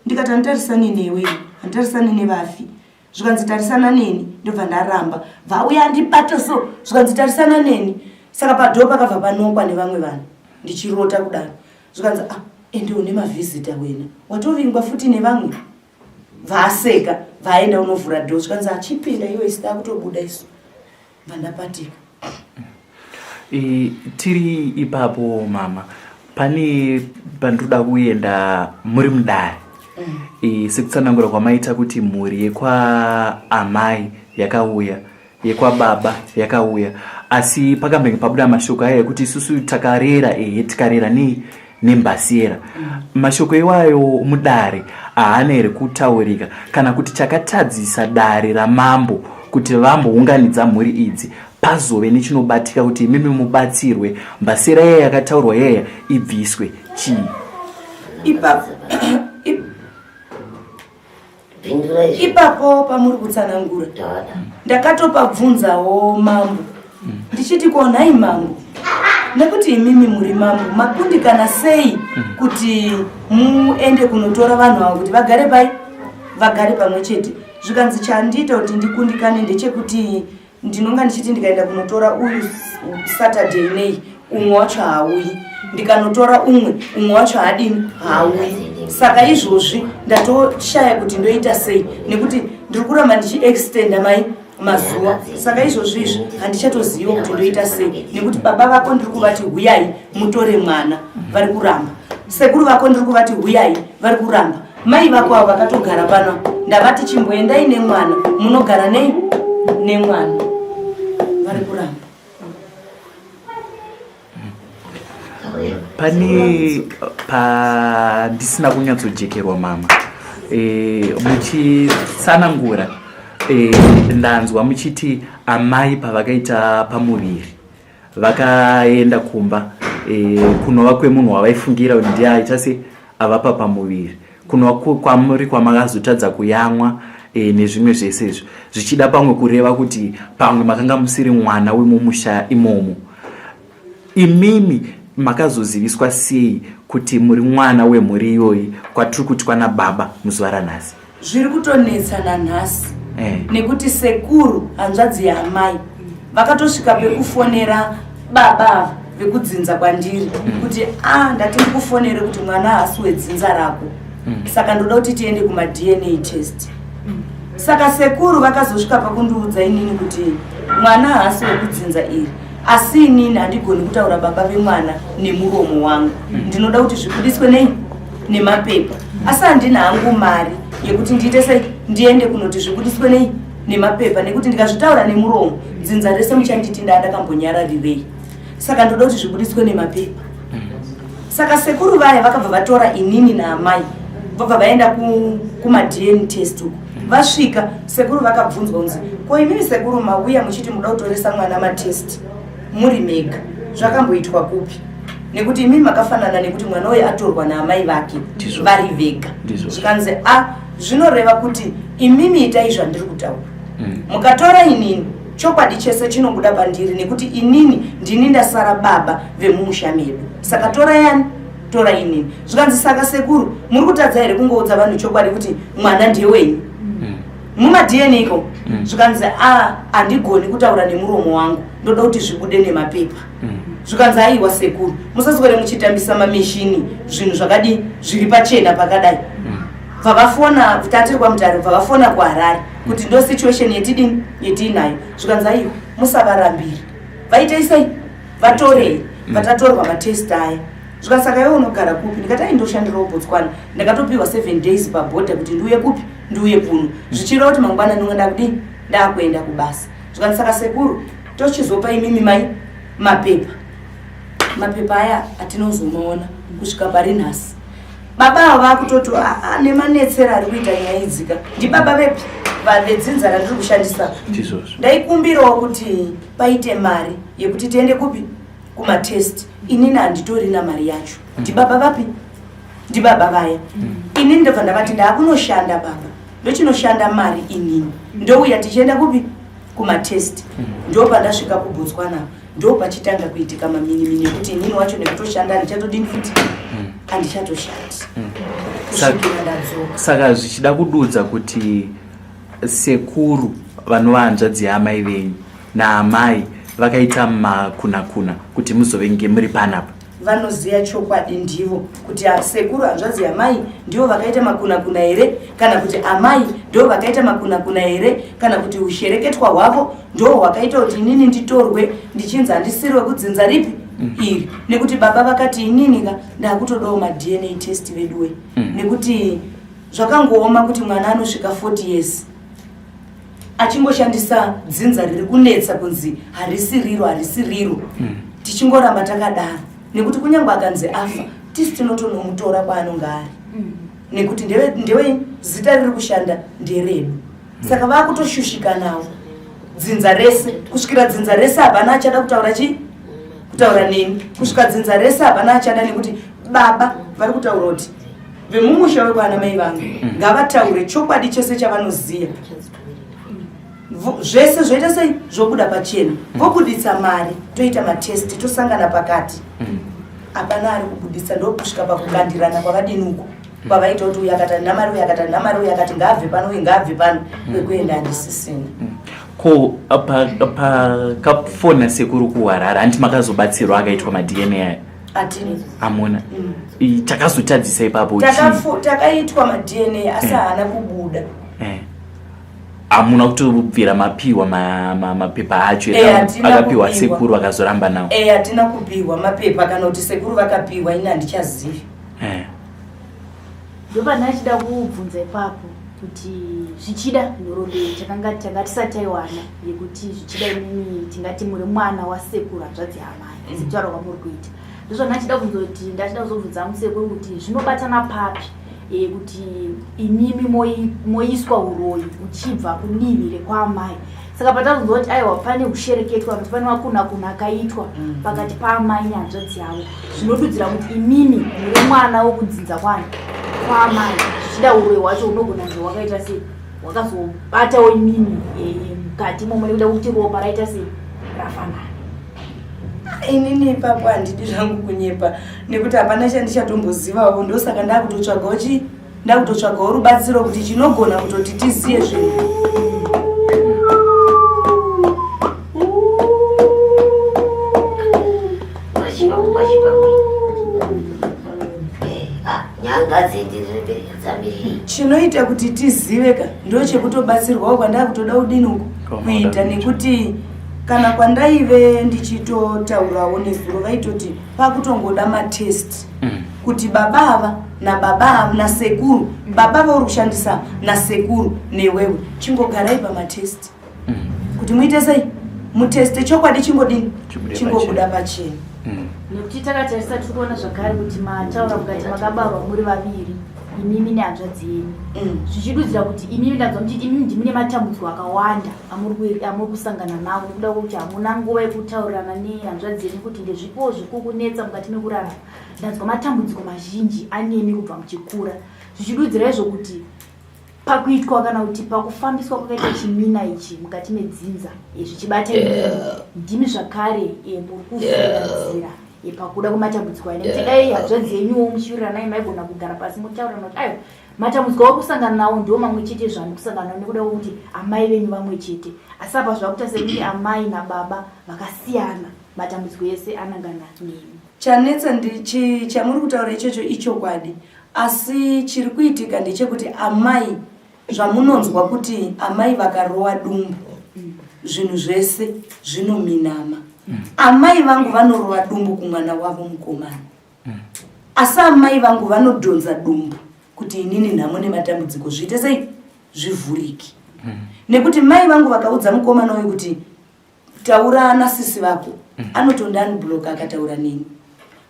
ndikati handitarisane newe handitarisane nevafi zvikanzi tarisana neni ndobva ndaramba bvauya andibata so zvikanzi tarisana neni saka padhoo pakabva panokwa nevamwe vanhu ndichirota kudaro zvikanzi ah ende une mavhizita wena watovingwa futi nevamwe bvaaseka bvaaenda unovhura dhoo zvikanzi achipinda iwe isi takutobuda isu bvandapatika E, tiri ipapo mama pane pandinoda kuenda muri mudare mm. E, sekutsanangura kwamaita kuti mhuri yekwaamai yakauya yekwababa yakauya asi pakambenge pabuda mashoko aya ekuti isusu takarera ehe tikarera nei nembasiyera mm. Mashoko iwayo mudare haana here kutaurika kana kuti chakatadzisa dare ramambo kuti vambounganidza mhuri idzi pazove nechinobatika kuti imimi mubatsirwe mbasera iya yakataurwa yaya ibviswe chii? Ipapo pamuri kutsanangura ndakatopabvunzawo mambo ndichiti ko nhai mambo nekuti imimi muri mambo makundikana sei kuti muende kunotora vanhu ava kuti vagare pai vagare pamwe chete zvikanzi chandiita kuti ndikundikane ndechekuti Ndinonga ndichiti ndikaenda kunotora uyu Saturday nei umwe wacho haauyi, ndikanotora umwe umwe wacho haadini haauyi. Saka izvozvi ndatoshaya kuti ndoita sei nekuti ndiri kuramba ndichiextenda mai mazuva. Saka izvozvi izvi handichatoziviwo kuti ndoita sei nekuti baba vako ndiri kuvati huyai mutore mwana vari kuramba, sekuru vako ndiri kuvati huyai vari kuramba. Mai vako avo vakatogara pano ndavati chimboendai nemwana munogara nei nemwana vari kuramba. Pane pandisina kunyatsojekerwa mama, muchitsanangura, ndanzwa muchiti amai pavakaita pamuviri vakaenda kumba, kunova kwemunhu wavaifungira kuti ndiye aita se avapa pamuviri, kunova kwamuri kwamakazotadza kuyamwa, nezvimwe zvese izvo, zvichida pamwe kureva kuti pamwe makanga musiri mwana wemumusha imomo. Imimi makazoziviswa sei kuti muri mwana wemhuri iyoyi kwatiri kuti kwana baba muzuva ranhasi? Zviri kutonetsa nanhasi, nekuti sekuru hanzvadzi yaamai vakatosvika pekufonera baba ava vekudzinza kwandiri kuti a ndati ndikufonere kuti mwana haasi wedzinza rako, saka ndoda kuti tiende kumaDNA test. Saka sekuru vakazosvika pakundiudza inini kuti mwana haasi wekudzinza iri, asi inini handigoni kutaura baba vemwana nemuromo wangu, ndinoda kuti zvibudiswe nei nemapepa, asi handina hangu mari yekuti ndiite sei, ndiende kunoti zvibudiswe nei nemapepa, nekuti ndikazvitaura nemuromo dzinza rese muchanditi ndaa ndakambonyararirei, saka ndoda kuti zvibudiswe nemapepa. Saka sekuru vaya vakabva vatora inini naamai, vabva vaenda kumaDNA test uku. Vasvika, sekuru vakabvunzwa kunzi, "Ko imimi sekuru mauya muchiti muda kutoresa mwana matest muri mega, zvakamboitwa kupi? Nekuti imimi makafanana nekuti mwana uyu atorwa naamai vake vari vega." Zvikanzi, "A, zvinoreva kuti imimi itai zvandiri kutaura. Mukatora inini, chokwadi chese chinobuda pandiri, nekuti inini ndini ndasara baba vemumusha medu, saka tora yani, tora inini." Zvikanzi, "Saka sekuru muri kutadza here kungoudza vanhu chokwadi kuti mwana ndewenyu mumaDNA ko?" Zvikanzi, "A, handigoni kutaura nemuromo wangu, ndoda kuti zvibude nemapepa." Zvikanzi, "Aiwa sekuru, musaswere muchitambisa mameshini, zvinhu zvakadi zviri pachena pakadai." Bva vafona, tatiri kwaMutare, bva vafona kuHarare kuti ndo situation yetidini yetiinayo. Zvikanzi, "Aiwa, musavarambiri, vaitei sei, vatorei." Vatatorwa matest aya. Zvikanzi, "Saka iwe unogara kupi?" Ndikati, "Ai, ndoshandirawo Botswana, ndakatopiwa 7 days pabhodha kuti ndiuye kupi, ndiuye kuno, zvichireva kuti mangwana ndinonga ndakudii, ndakuenda kubasa." Zvikanzi, "Saka sekuru tochizopa imimi mai mapepa." Mapepa aya atinozomaona kusvika pari nhasi. Baba ava vakutoti, "Ah, nemanetsero ari kuita nyaya idzika, ndibaba vepi vedzinza randiri kushandisa?" Ndizvozvo. Ndaikumbirawo kuti paite mari yekuti tiende kupi, kumatest. Inini handitorina mari yacho. Ndibaba vapi? Ndibaba vaya. Inini ndobva ndavati, "Ndaakunoshanda baba, ndochinoshanda mari inini, ndouya tichienda kupi, kumatest." Ndo pandasvika kuBotswana, ndo pachitanga kuitika maminimini ekuti inini wacho nekutoshanda handichatodini futi, handichatoshandi kusvikira ndadzoka. Saka zvichida kududza kuti sekuru vanova hanzvadzi yaamai venyu naamai vakaita makunakuna kuti muzovenge muri panapa? Vanoziva chokwadi ndivo, kuti sekuru hanzvadzi yamai ndivo vakaita makunakuna here, kana kuti amai ndo vakaita makunakuna here, kana kuti ushereketwa hwavo ndo hwakaita kuti inini nditorwe ndichinzi handisiri wekudzinza ripi iri. Nekuti baba vakati, "Inini ka ndakutodawo maDNA test veduwe, nekuti zvakangooma kuti mwana anosvika 40 years achingoshandisa dzinza riri kunetsa kunzi harisi riro, harisi riro, tichingoramba takadaro, nekuti kunyange akanzi afa, tisi tinotonomutora kwaanonge ari, nekuti ndewe zita riri kushanda nderedu." Saka vaakutoshushikanawo dzinza rese, kusvikira dzinza rese hapana achada kutaura chii, kutaura neni, kusvika dzinza rese hapana achada, nekuti baba vari kutaura kuti vemumusha wekwana mai vangu ngavataure chokwadi chese chavanoziva, zvese zvoita sei, zvobuda pachena, vobuditsa mari, toita matest, tosangana pakati. Hapana ari kubuditsa, ndokusvika pakukandirana kwavadini uko kwavaita kuti uyu akati handina mari, uyu akati handina mari, uyu akati ngaabve pano, uyu ngaabve pano, kwekuenda handisisina. Ko pakafona sekuru kuHarare, handiti makazobatsirwa akaitwa maDNA aya? Hatini. Amuna? Takazotadzisa ipapo chii? Takaitwa maDNA asi haana kubuda. Hamuna kutobvira mapiwa mapepa acho? Hatina Akapiwa kupiwa. sekuru vakazoramba nawo? Hatina kupiwa mapepa, kana kuti sekuru vakapiwa, ini handichazivi. Ndopana achida kubvunza ipapo kuti zvichida nhoroondo iyi takanga tanga tisati taiwana yekuti zvichida imimi tingati muri mwana wasekuru hanzvadzi yamai, sekutaura kwamuri kuita. Ndozvandachida kunzoti ndachida kuzobvunza musekuru kuti zvinobatana papi e, kuti imimi moiswa uroyi uchibva kudivi rekwaamai. Saka patazonzwa kuti aiwa pane kushereketwa kuti pane makunakuna akaitwa mm. pakati paamai nehanzvadzi yavo zvinodudzira kuti imimi muri mwana wokudzinza kwani kwaamai zvichida uroyi hwacho unogona kunge hwakaita sei hwakazobatawo imimi eh, mukati imomo nekuda kwekuti ropa raita sei rafanana inini ipapo handidi zvangu kunyepa nekuti hapana chandichatombozivawo ndosaka ndakutotsvagawo chii ndakutotsvagawo rubatsiro kuti chinogona kutoti tiziye zvinhu chinoita kuti tizive ka ndochekutobatsirwawo kwandakutoda kudini uku kuita nekuti kana kwandaive ndichitotaurawo nezuro vaitoti pakutongoda matest mm. kuti baba ava nababa ava nasekuru mm. baba vauri kushandisa nasekuru newewe chingogarai pamatest mm. kuti muite sei muteste chokwadi chingodini chingobuda pachena mm. nekuti takatarisa tiri kuona zvakare kuti mataura mukati makabarwa muri vaviri imimi nehanzvadzi yenyu mm. zvichidudzira kuti imimi ndanzwa muchiti imimi ndimune matambudziko akawanda amuri kusangana nawo nekuda kwekuti hamuna nguva yekutaurirana nehanzvadzi yenyu kuti ndezvipiwo zviri kukunetsa mukati mekurarama ndanzwa matambudziko mazhinji anemi kubva muchikura zvichidudzira izvo kuti pakuitwa kana kuti pakufambiswa kwakaita chimina ichi mukati medzinza eh, zvichibata ndimi zvakare eh, muri kuvhura nzira eh, pakuda kwematambudziko aya nekuti dai hanzvadzi yenyuwo muchiwirirana maigona kugara pasi motaurirana kuti aiwa Matambudziko auri kusangana nawo ndiwo mamwe chete zvandiri kusangana nawo nekuda kwekuti amai venyu vamwe chete. Asi apa zvakuita sekuti amai nababa vakasiyana, matambudziko ese anangana nemi. Chanetsa ndichi chamuri kutaura ichocho ichokwadi asi chiri kuitika ndechekuti amai zvamunonzwa kuti amai vakarowa dumbu zvinhu zvese zvinominama. Amai vangu vanorova dumbu kumwana wavo mukomana. Asi amai vangu vanodhonza dumbu kuti inini nhamo nematambudziko zviite sei zvivhuriki. Nekuti mai vangu vakaudza mukomana uyu kuti taura nasisi vako anotonda anobloka akataura neni.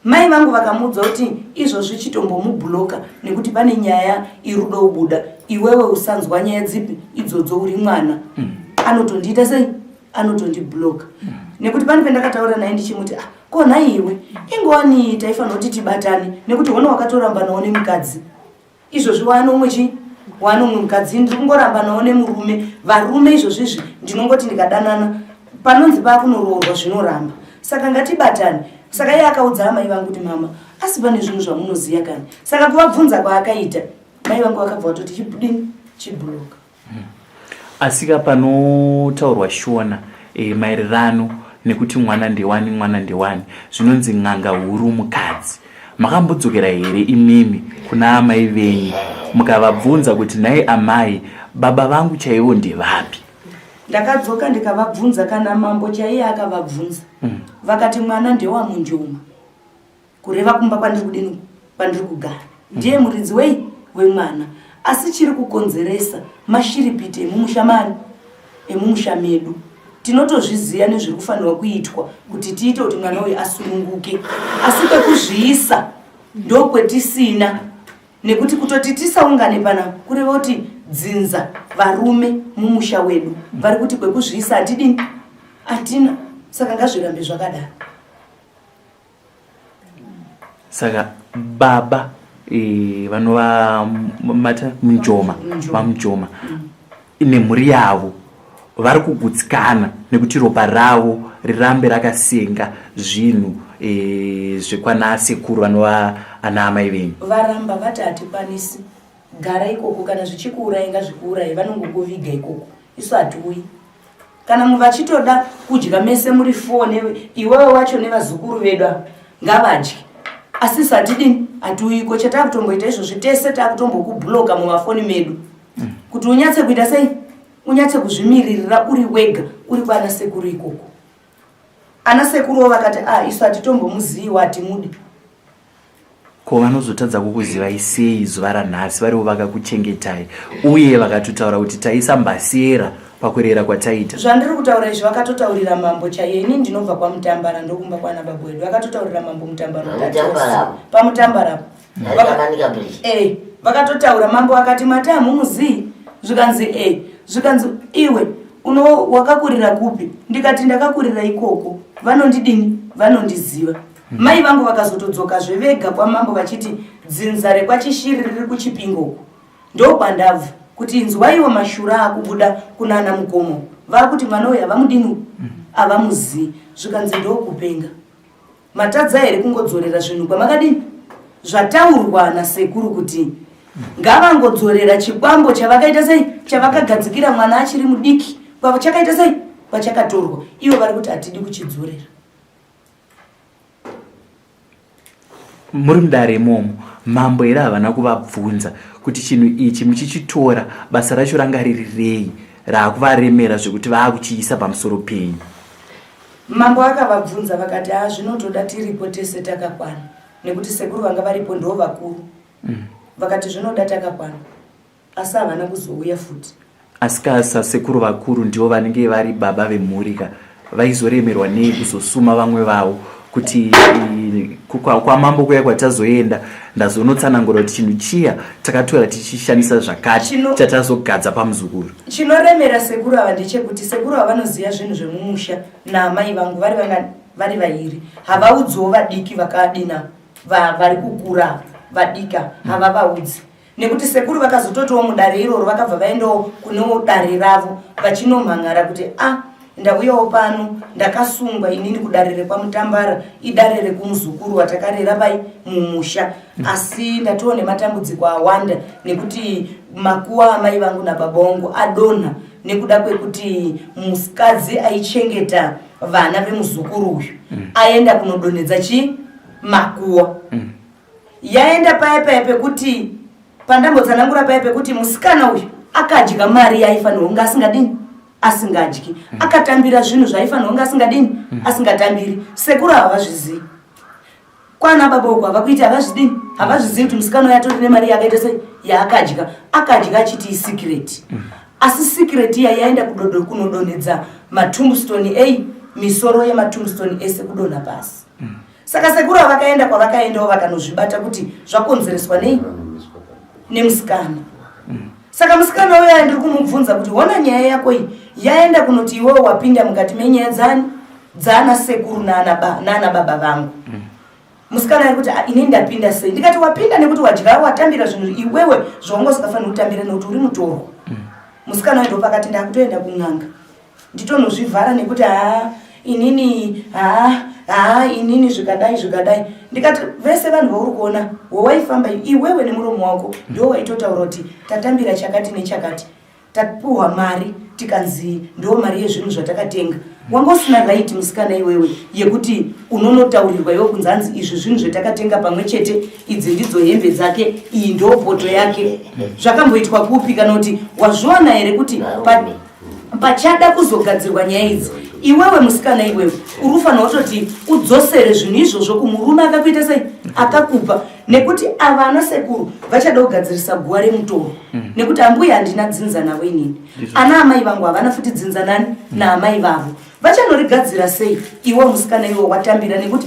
Mai vangu vakamuudza kuti izvozvi chitombomubloka nekuti pane nyaya iri kuda kubuda iwewe usanzwa nyaya dzipi idzodzo uri mwana. Anotondiita sei? Anotondibloka. Nekuti pane pendakataura naye ndichimuti ah, ko nhai iwe ingowani taifanira kuti tibatane nekuti hona wakatorambanawo nemukadzi izvozvi waane umwe chii waane umwe mukadzi ndiri kungorambanawo nemurume varume izvozvi izvi ndinongoti ndikadanana panonzi pakunoroorwa zvinoramba saka ngatibatane saka iye akaudza amai vangu kuti mama asi pane zvinhu zvamunoziva kani saka kuvabvunza kwaakaita mai vangu vakabva vatoti chibudini chibhuloka Asika panotaurwa shona e, maererano nekuti mwana ndewani mwana ndewani zvinonzi n'anga huru mukadzi makambodzokera here imimi kuna amai venyu mukavabvunza kuti nhai amai baba vangu chaivo ndevapi ndakadzoka ndikavabvunza kana mambo chaiye akavabvunza mm. vakati mwana ndewamunjoma kureva kumba kwandiri kudini kwandiri kugara ndiye muridzi wei wemwana asi chiri kukonzeresa mashiripiti emumusha mani emumusha medu tinotozviziva nezviri kufanirwa kuitwa kuti tiite kuti mwana uyu asununguke asi kwekuzviisa ndokwetisina nekuti kutoti tisaungane pana kureva kuti dzinza varume mumusha wedu vari kuti kwekuzviisa hatidini hatina saka ngazvirambe zvakadaro Saka baba e, vanova mata Mjoma vaMjoma mm. nemhuri yavo vari kugutsikana nekuti ropa ravo rirambe rakasenga zvinhu e, zvekwana sekuru vanova ana amai venyu. Varamba vati hatikwanisi gara ikoko kana zvichikuurai ngazvikuurai vanongokuviga ikoko isu hatiuyi Kana vachitoda kudya mese muri four iwewe wacho nevazukuru vedu ava ngavadye asi isu hatidini hatiuyiko chatakutomboita izvozvi tese takutombokubloka mumafoni medu mm. kuti unyatse kuita sei unyatse kuzvimiririra uri wega uri kwana sekuru ikoko ana sekuruwo vakati a ah, isu hatitombomuziviwo hatimudi Ko vanozotadza kukuzivai sei zuva ranhasi varivo vakakuchengetai uye vakatotaura kuti taisa mbasera Pakurera kwataita. Zvandiri kutaura izvi vakatotaurira mambo chaiye. Ini ndinobva kwaMutambara ndokumba kwana baba wedu. Vakatotaurira mambo Mutambara Pamutambara. Pamutambara apo. Vaka, eh, vakatotaura mambo akati mati hamumuzii zvikanzi eh, zvikanzi iwe uno wakakurira kupi ndikati ndakakurira ikoko vanondidini vanondiziva mai vangu vakazotodzokazve vega kwamambo vachiti dzinza rekwachishiri riri kuchipingo uko Ndokwandabva kuti inzwaiwo mashura akubuda kunana mukomo vakuti mwana uyu havamudini havamuzii zvikanzi ndokupenga matadza here kungodzorera zvinhu kwamakadini zvataurwa nasekuru kuti ngavangodzorera chikwambo chavakaita sei chavakagadzikira mwana achiri mudiki kwavo chakaita sei kwachakatorwa ivo vari kuti hatidi kuchidzorera Muri mudare imomo mambo here havana kuvabvunza kuti chinhu ichi muchichitora basa racho ranga riri rei raakuvaremera zvekuti vaakuchiisa pamusoro penyu? Mambo akavabvunza vakati haa zvinotoda tiripo tese takakwana nekuti sekuru vanga varipo ndoo vakuru mm. Vakati zvinoda takakwana asi havana kuzouya futi. Asi ka sasekuru vakuru ndivo vanenge vari baba vemhuri ka vaizoremerwa nei kuzosuma vamwe vavo kuti kwamambo kuya kwatazoenda ndazonotsanangura kuti chinhu chiya takatora tichishandisa zvakati chatazogadza pamuzukuru. Chinoremera sekuru ava ndechekuti sekuru ava vanoziva zvinhu zvemumusha naamai vangu vari vangani vari vairi havaudziwo vadiki vakadina vari kukura vadika havavaudzi Nekuti sekuru vakazototiwo mudare iroro vakabva vaendawo kunewo dare ravo vachinomhan'ara kuti a ah, ndauyawo pano ndakasungwa inini kudare rekwamutambara idare rekumuzukuru watakarera vai mumusha asi ndatiwo nematambudziko awanda nekuti makuwa amai vangu nababa wangu adonha nekuda kwekuti musikadzi aichengeta vana vemuzukuru uyu mm. aenda kunodonhedza chii makuwa mm. Yaenda paya paya pekuti pandambotsanangura paya pekuti musikana uyu akadya mari yaaifanirwa kunge asingadini asingadyi mm. akatambira zvinhu zvaaifanirwa kunge asingadini mm. asingatambiri sekuru havazvizivi kwana baba uku havakuiti havazvidini havazvizivi kuti musikana uyu atori nemari yakaita sei yaakadya akadya achiti isikireti mm. asi sikireti iya yaenda kunodonhedza matombstone ei misoro yematombstone ese kudonha pasi mm. Saka sekuru ava vakaenda kwavakaendawo vakanozvibata kuti zvakonzereswa nei nemusikana. Saka musikana uyo ndiri kumubvunza kuti hona nyaya yako iyi yaenda kunoti iwewe wapinda mukati menyaya dzani dzaana sekuru naana baba vangu. Musikana ari kuti ah, ini ndapinda sei? Ndikati wapinda nekuti wadya watambira zvinhu iwewe zvaunga usingafaniri kutambira nekuti uri mutorwa. Musikana uyo ndopakati ndakutoenda kun'anga. Nditonozvivhara nekuti haa inini haa haa inini zvikadai zvikadai ndikati vese vanhu vauri kuona wawaifamba iwewe nemuromo wako ndiwo waitotaura kuti tatambira chakati nechakati tapuhwa mari tikanzi ndo mari yezvinhu zvatakatenga wanga usina right musikana iwewe yekuti unonotaurirwa iwe kunzi hanzi izvi zvinhu zvetakatenga pamwe chete idzi ndidzo hembe dzake iyi ndo poto yake zvakamboitwa kupi kana kuti wazviona here kuti pachada kuzogadzirwa nyaya idzi iwewe musikana iwewe uri ufanira kutoti udzosere zvinhu izvozvo kumurume akakuita sei akakupa nekuti ava ana sekuru vachada kugadzirisa guva remutoro mm. nekuti ambuya handina dzinza navo inini ana amai vangu havana futi dzinza nani mm. naamai vavo vachanorigadzira sei iwe musikana iwe watambira nekuti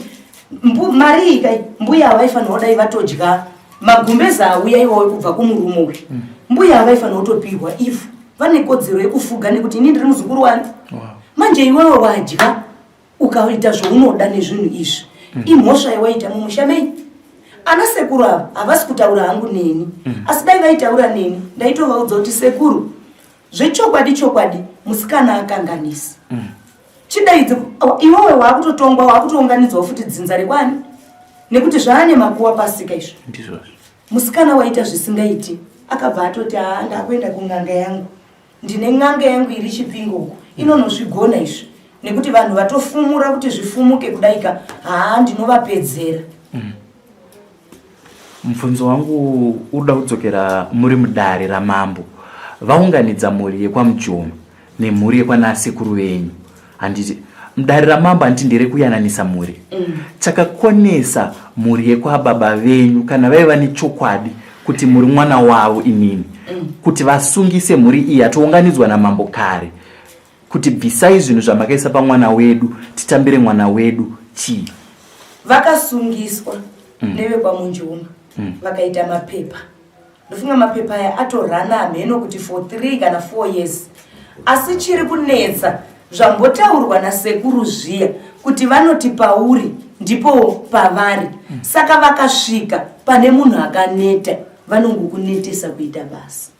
mari iyi kai mbuya havaifanirwa kudai vatodya magumbeza auya iwawo kubva kumurume uyu mm. mbuya havaifanirwa kutopihwa ivhu vane kodzero yekufuga nekuti ini ndiri muzukuru wani wow. manje iwewe wadya ukaita zvaunoda nezvinhu izvi mm. imhosva yawaita mumusha mei ana sekuru ava havasi kutaura hangu neni mm. asi dai vaitaura neni ndaitovaudza kuti sekuru zvechokwadi chokwadi musikana akanganisa mm. chidaidzi iwewe waakutotongwa waakutounganidzwa futi dzinza rekwani nekuti zvaane makuwa pasika izvo Musikana waita zvisingaiti akabva atoti haa ndakuenda kun'anga yangu ndine n'anga yangu iri chipingo uku inonozvigona izvi nekuti vanhu vatofumura kuti zvifumuke kudaika haa ndinovapedzera mm. Mubvunzo wangu unoda kudzokera muri mudare ramambo vaunganidza mhuri yekwamujoma nemhuri yekwanasekuru venyu handiti mudare ramambo handiti nderekuyananisa mhuri mm. Chakakonesa mhuri yekwababa venyu kana vaiva nechokwadi kuti muri mwana wavo imimi kuti vasungise mhuri iyi yatounganidzwa namambo kare kuti bvisai zvinhu zvamakaisa pamwana wedu titambire mwana wedu chii. Vakasungiswa nevekwaMunjoma vakaita mapepa. Ndofunga mapepa aya atorana hamheno kuti for 3 kana 4 years. Asi chiri kunetsa zvambotaurwa nasekuru zviya kuti vanoti pauri ndipo pavari. Saka vakasvika pane munhu akaneta vanongokunetesa kuita basa.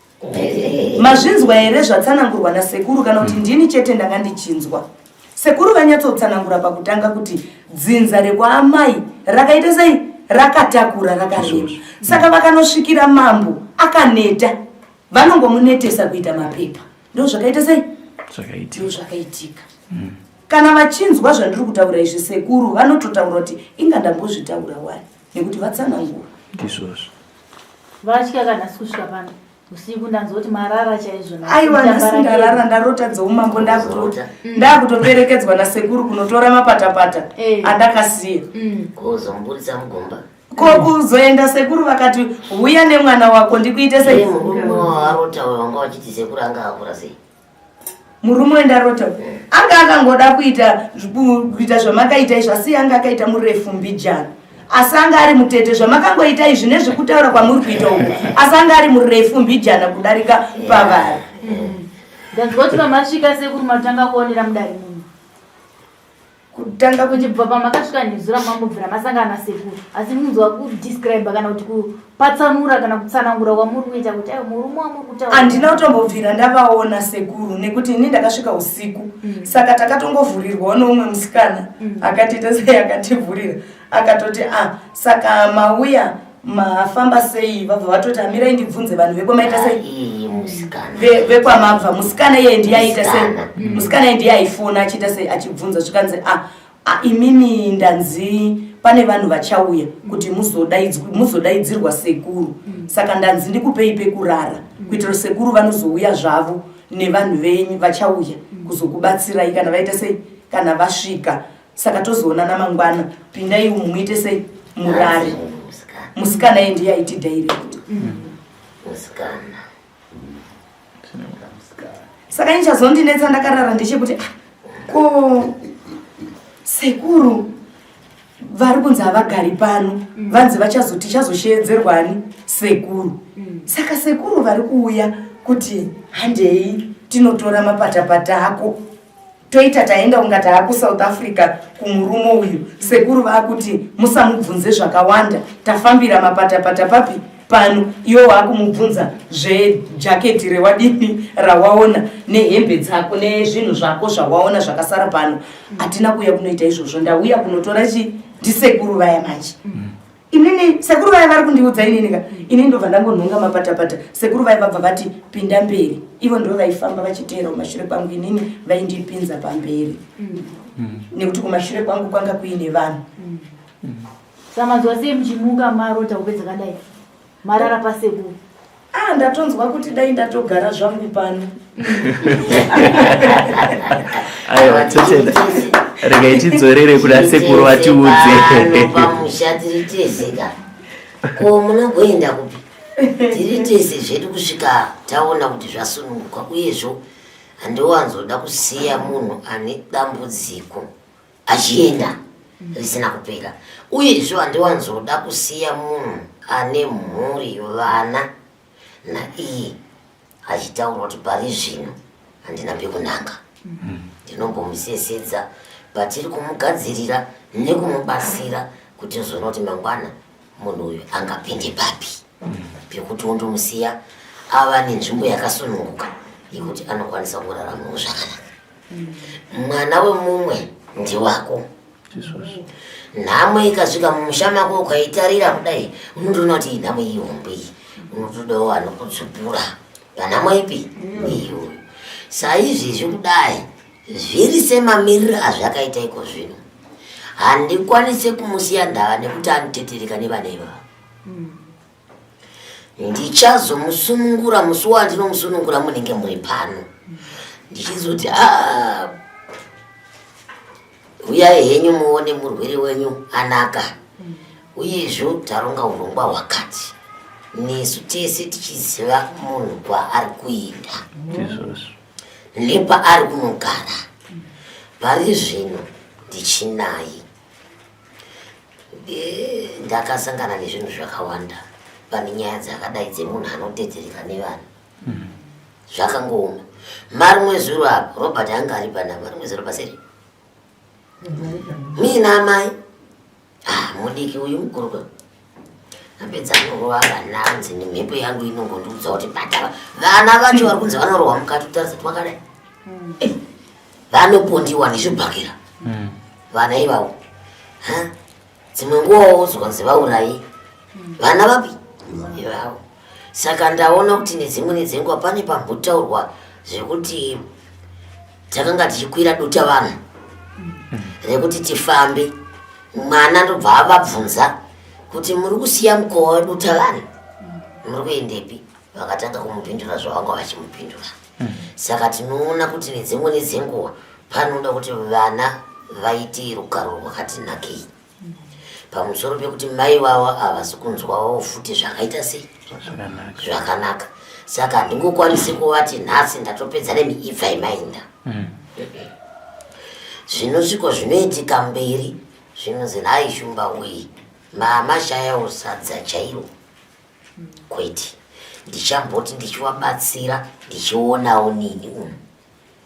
Mazvinzwa here zvatsanangurwa nasekuru kana kuti ndini chete ndanga ndichinzwa? Sekuru vanyatsotsanangura pakutanga kuti dzinza rekwaamai rakaita sei, rakatakura rakarema. Saka vakanosvikira mambo akaneta, vanongomunetesa kuita mapepa. Ndozvakaita sei? Ndozvakaitika. Kana vachinzwa zvandiri kutaura izvi sekuru vanototaura kuti inga ndambozvitaura wani nekuti vatsanangura. Ndizvozvo. Vatya ka nhasi kusvika pano usiku ndanzwa kuti marara chaizvo nhasi. Aiwa nhasi ndarara ndarota dzeumambo ndakutoperekedzwa nasekuru kunotora mapatapata andakasiya. Kuzomuburitsa mugomba. Ko kuzoenda sekuru vakati huya nemwana wako ndikuite sei? Murume warota uyo wanga uchiti sekuru anga akura sei? Murume wendarota anga akangoda kuita kuita zvamakaita izvi asi anga akaita murefu mbijana asi anga ari mutete zvamakangoita izvi nezvekutaura kwamuri kuita uku asi anga ari murefu mbijana kudarika pavari. Ndanzwa kuti pamasvika sekuru matanga kuonera mudare muno. Kutanga kuti kubva pamakasvika nezuro mambobvira masangana nasekuru asi munzwa kudescribe kana kuti kupatsanura kana kutsanangura kwamuri kuita kuti aiwa murume wamuri kutaura. Handina kutombobvira ndavaona sekuru nekuti ini ndakasvika usiku saka takatongovhurirwawo neumwe musikana akatiita sei akativhurira akatoti a saka mauya mafamba sei vabva vatoti amirai ndibvunze vanhu vekwamaita sei vekwamabva musikana iye ndiye aiita sei musikana iye ndiye aifona achiita sei achibvunza zvikanzi a imimi ndanzi pane vanhu vachauya kuti muzodaidzirwa sekuru saka ndanzi ndikupei pekurara kuitira sekuru vanozouya zvavo nevanhu venyu vachauya kuzokubatsirai kana vaita sei kana vasvika saka tozoonana mangwana pindai umu muite sei murare. Musikana iye ndiye aiti direct. Musikana. Saka ini chazondinetsa ndakarara ndechekuti ko sekuru vari kunzi havagari pano vanzi tichazosheedzerwani sekuru. Saka sekuru vari kuuya kuti handei tinotora mapatapata ako toita taenda kunga taa kuSouth Africa kumurume uyu. Sekuru vakuti musamubvunze zvakawanda tafambira mapatapata papi pano iwe waakumubvunza zvejaketi rewadini rawaona nehembe dzako nezvinhu zvako zvawaona zvakasara pano. Hatina kuuya kunoita izvozvo ndauya kunotora chi ndisekuru vaya manje. Inini sekuru vaya vari kundiudza inini ka inini ndobva ndangonhonga mapatapata sekuru vaya vabva vati pinda mberi ivo ndo vaifamba vachiteera kumashure kwangu inini vaindipinza pamberi nekuti kumashure kwangu kwanga kuine vanhu. Samanzwa sei muchimuka marota hope dzakadai marara pasekuru? Ndatonzwa kuti dai ndatogara zvangu pano. Aiwa totenda. Regai tidzorere kuna sekuru vatiudze. Pamusha tiri tese ka. Ko munogoenda kupi? Tiri tese zvedu kusvika taona kuti zvasununguka uyezvo handiwanzoda kusiya munhu ane dambudziko achienda risina kupera. Uyezvo handiwanzoda kusiya munhu ane mhuri vana naiye achitaura kuti pari zvino handina pekunanga. Ndinombomusesedza patiri kumugadzirira nekumubatsira kuti uzoona kuti mangwana munhu uyu angapinde papi pekuti undomusiya ava nenzvimbo yakasununguka yekuti anokwanisa kuraramawo zvakanaka. Mwana wemumwe ndiwako. Nhamo ikasvika mumusha mako ukaitarira kudai unotoona kuti iyi nhamo iyi hombe iyi unotodawo anokutsupura panhamo ipi iyoyo. Saizvezvi kudai zviri semamiriro azvakaita iko zvino handikwanise kumusiya ndava nekuti anotetereka nevana ivava. Ndichazomusunungura musi wandinomusunungura munenge muri pano ndichizoti uyai henyu muone murwere wenyu anaka uyezvo taronga urongwa hwakati. Nesu tese tichiziva munhu kwaari kuenda nepaari kunogara. Pari zvino ndichinaye. Ndakasangana nezvinhu zvakawanda pane nyaya dzakadai dzemunhu anodedzereka nevana. Zvakangooma. Marimwe zuro apo Robert anga ari panapa, marimwe zuro paseri. Mina amai ah, mudiki uyu mukuru ka apedza anorova vana anzi nemhepo yangu inongondiudza kuti bata vana vacho vari kunzi vanorohwa mukati kutarisa twakadai hmm. eh, vanopondiwa nezvibhakera hmm. vana ivavo dzimwe nguva wozwa kunzi vaurayi hmm. vana vapi ivavo saka ndaona kuti nedzimwe nedzenguva pane pambotaurwa zvekuti takanga tichikwira duta vanhu rekuti tifambe mwana ndobva avabvunza kuti muri kusiya mukowa weduta vanhu muri kuendepi vakatanga kumupindura zvavanga vachimupindura saka tinoona kuti nedzimwe nedzenguva panoda kuti vana vaite rugaro rwakati nakei pamusoro pekuti mai vavo havasi kunzwawo futi zvakaita sei zvakanaka saka handingokwanisi kuvati nhasi ndatopedza nemi ibvai mainda mm. zvinosviko zvinoitika mberi zvinonzi nhai shumba wei mamashayawo sadza chairo kwete ndichamboti ndichivabatsira ndichionawo nini umu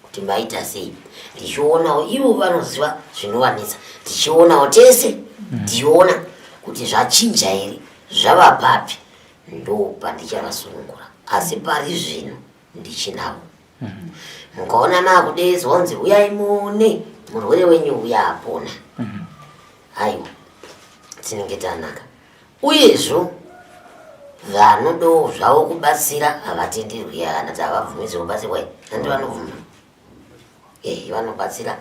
kuti maita sei ndichionawo ivo vanoziva zvinovanetsa tichionawo tese ndichiona kuti zvachinja here zvava papi ndo pandichavasunungura asi pari zvino ndichinavo mukaona makudeedzwa kunzi huyai muone murwere wenyu uya apona aiwa tinenge tanaka Uyezvo vanodawo zvavo kubatsira havatenderwi kana kuti havabvumidzwe kubatsirwa handi vanobvuma eh vanobatsira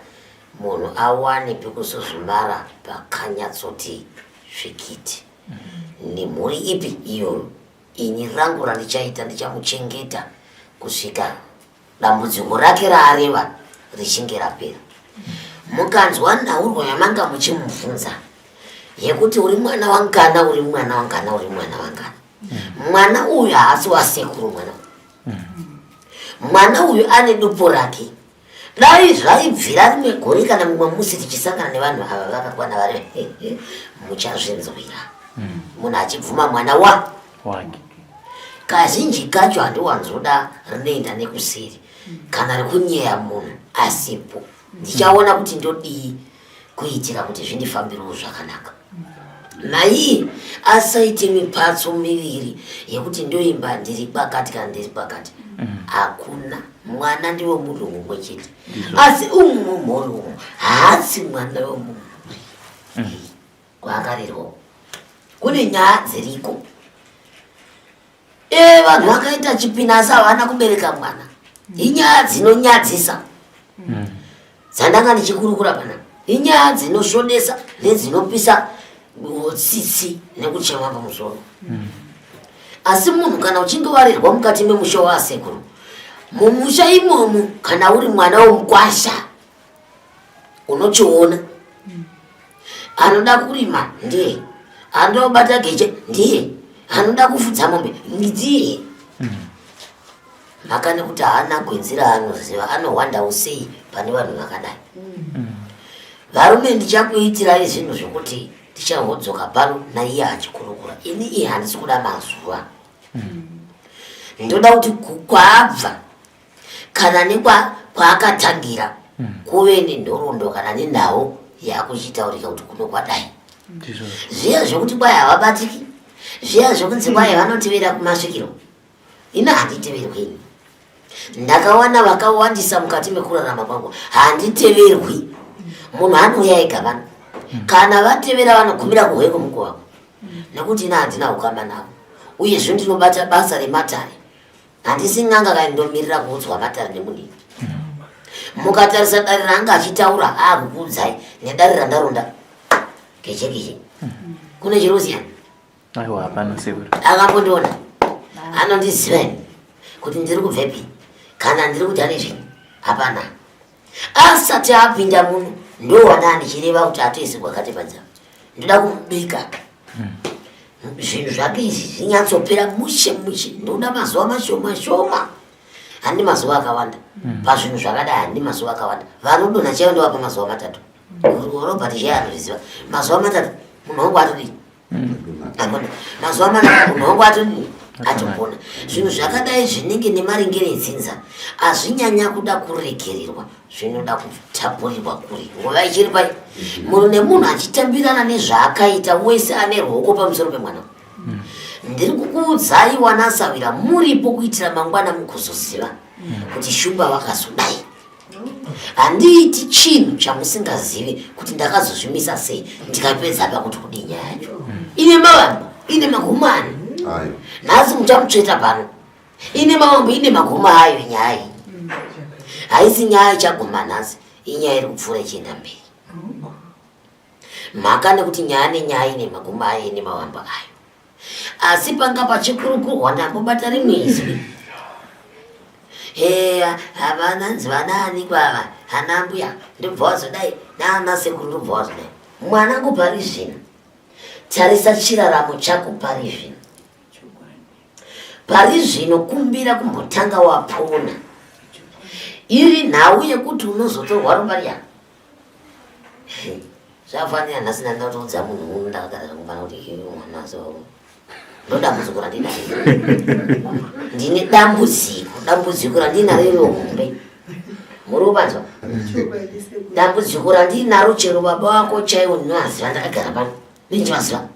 munhu awane pekusuzumara pakanyatsoti svikiti nemhuri ipi iyoyo ini rangu randichaita ndichamuchengeta kusvika dambudziko rake raareva richinge rapera. Mukanzwa nhaurwa yamanga muchimubvunza yekuti uri mwana wangana, uri mwana wangana, uri mwana wangana, mwana uyu haasi wasekuru mwana uyu, mwana uyu ane dupo rake. Dai zvaibvira rimwe gore kana mumwe musi tichisangana nevanhu ava vakakwana vari muchazvinzwira munhu achibvuma mwana wa wake kazhinji kacho handiwanzoda rinoenda nekuseri kana rekunyeya munhu asipo ndichaona kuti ndodii kuitira kuti zvindifambirewo zvakanaka naiye asaite mipatso miviri yekuti ndoimba ndiri kwakati kana ndiri kwakati hakuna mwana ndiwe munhu mumwe chete asi umu mumhuri umu haasi mwana wemumhuri kwaakarerwa kune nyaya dziriko e vanhu vakaita chipina asi havana kubereka mwana inyaya dzinonyadzisa mm. dzandanga ndichikurukura pana inyaya dzinosvodesa nedzinopisa tsitsi nekuchema pamusoro mm. asi munhu kana uchinge warerwa mukati memusha waasekuru mumusha imomo kana uri mwana womukwasha unochiona anoda kurima ndiye anoda kubata geche ndiye anoda kufudza mombe ndiye mhaka nekuti haana gwenzi raanoziva anohwandawo sei pane vanhu vakadai varume ndichakuitirai zvinhu zvekuti tichahodzoka pano naiye achikurukura ini iye handisi kuda mazuva ndoda kuti kwaabva kana nekwaakatangira hmm. kuve nenhoroondo kana nenhau yakuchitaurika kuti kuno kwadai zviya zvekuti kwai havabatiki zviya zvekunzi kwai vanotevera kumasvikiro ini handiteverwi ini ndakawana vakawandisa mukati mekurarama kwangu handiteverwi munhu anouya ega vano hmm. kana vatevera vanogumira kuhweko muko wako hmm. nekuti ini handina ukama navo uyezve ndinobata basa rematare handisi n'anga kai ndomirira kuudzwa matare nemunhu mukatarisa dare raanga achitaura akukuudzai nedare randaronda keche keche kune chirosiyana aiwa hapana sekuru akambondiona anondiziva ini kuti ndiri kubvepi kana ndiri kuti ane zvinhu hapana asati apinda muno ndowana ndichireva kuti atoisigwa kati panzava ndoda kumubika hmm. Zvinhu zvake izvi zvinyatsopera mushe mushe. Ndoda mazuva mashoma shoma. Handi mazuva akawanda. Pazvinhu zvakadai handi mazuva akawanda. Vanodonha chaivo ndovapa mazuva matatu. Robert chaiye anozviziva. Mazuva matatu munhu wangu atodii? Akona. Mazuva matatu munhu wangu atodii? Atopona. Zvinhu zvakadai zvinenge nemaringe nedzinza hazvinyanya kuda kuregererwa, zvinoda kutapurirwa kure. Nguva ichiri pai munhu nemunhu achitambirana nezvaakaita, wese ane ruoko pamusoro pemwana. Ndiri kukuudzai wanasawira muripo kuitira mangwana mukuzoziva kuti shumba vakazodai. Handiiti chinhu chamusingazivi kuti ndakazozvimisa sei ndikapedza apa kuti kudii nyaya yacho. Ine mavambo, ine magumo ani. Nhasi muchamutsveta pano. Ine mavambo, ine magumo ayo nyaya iyi. Haisi nyaya ichaguma nhasi, inyaya iri kupfuura ichienda mberi. Mhaka nekuti nyaya nenyaya ine magumo ayo, ine mavambo ayo. Asi panga pachikurukurwa ndambobata rimwe izwi. Heya, havananzi vanaani kwava, hana mbuya ndobva wazodai, naana sekuru ndobva wazodai. Mwanangu pari zvino, tarisa chiraramo chako pari zvino. Pari zvino kumbira kumbotanga wapona. Iri nhau yekuti unozotorwa ropa riya. Zvafanira nhasi ndandatoudza munhu uno ndakagara zvangu pano kuti iwe mwana so ndodambudziko randinaro. Ndine dambudziko, dambudziko randinaro iro hombe. Muri kupanzwa? Dambudziko randinaro chero baba vako chaiwo ndinoaziva ndakagara pano. Ndinoaziva.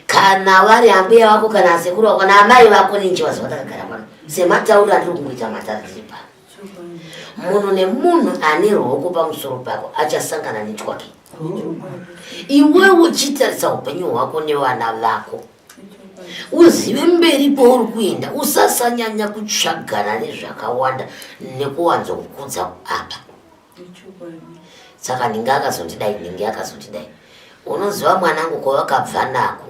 Kana vari ambuya vako kana asekuru vako kana amai vako ndinoaziva ndakagara pano. Sematauriro andiri kungoita matara ndiri pano. Munhu nemunhu ane ruoko pamusoro pako achasangana netwake. Iwewe uchitarisa upenyu hwako nevana vako, uzive mberi pauri kuenda, usasanyanya kutsvagana nezvakawanda nekuwanza kukudza apa. Saka ndinge akazondidai, ndinge akazondidai. Unoziva mwanangu kwavakabva nako,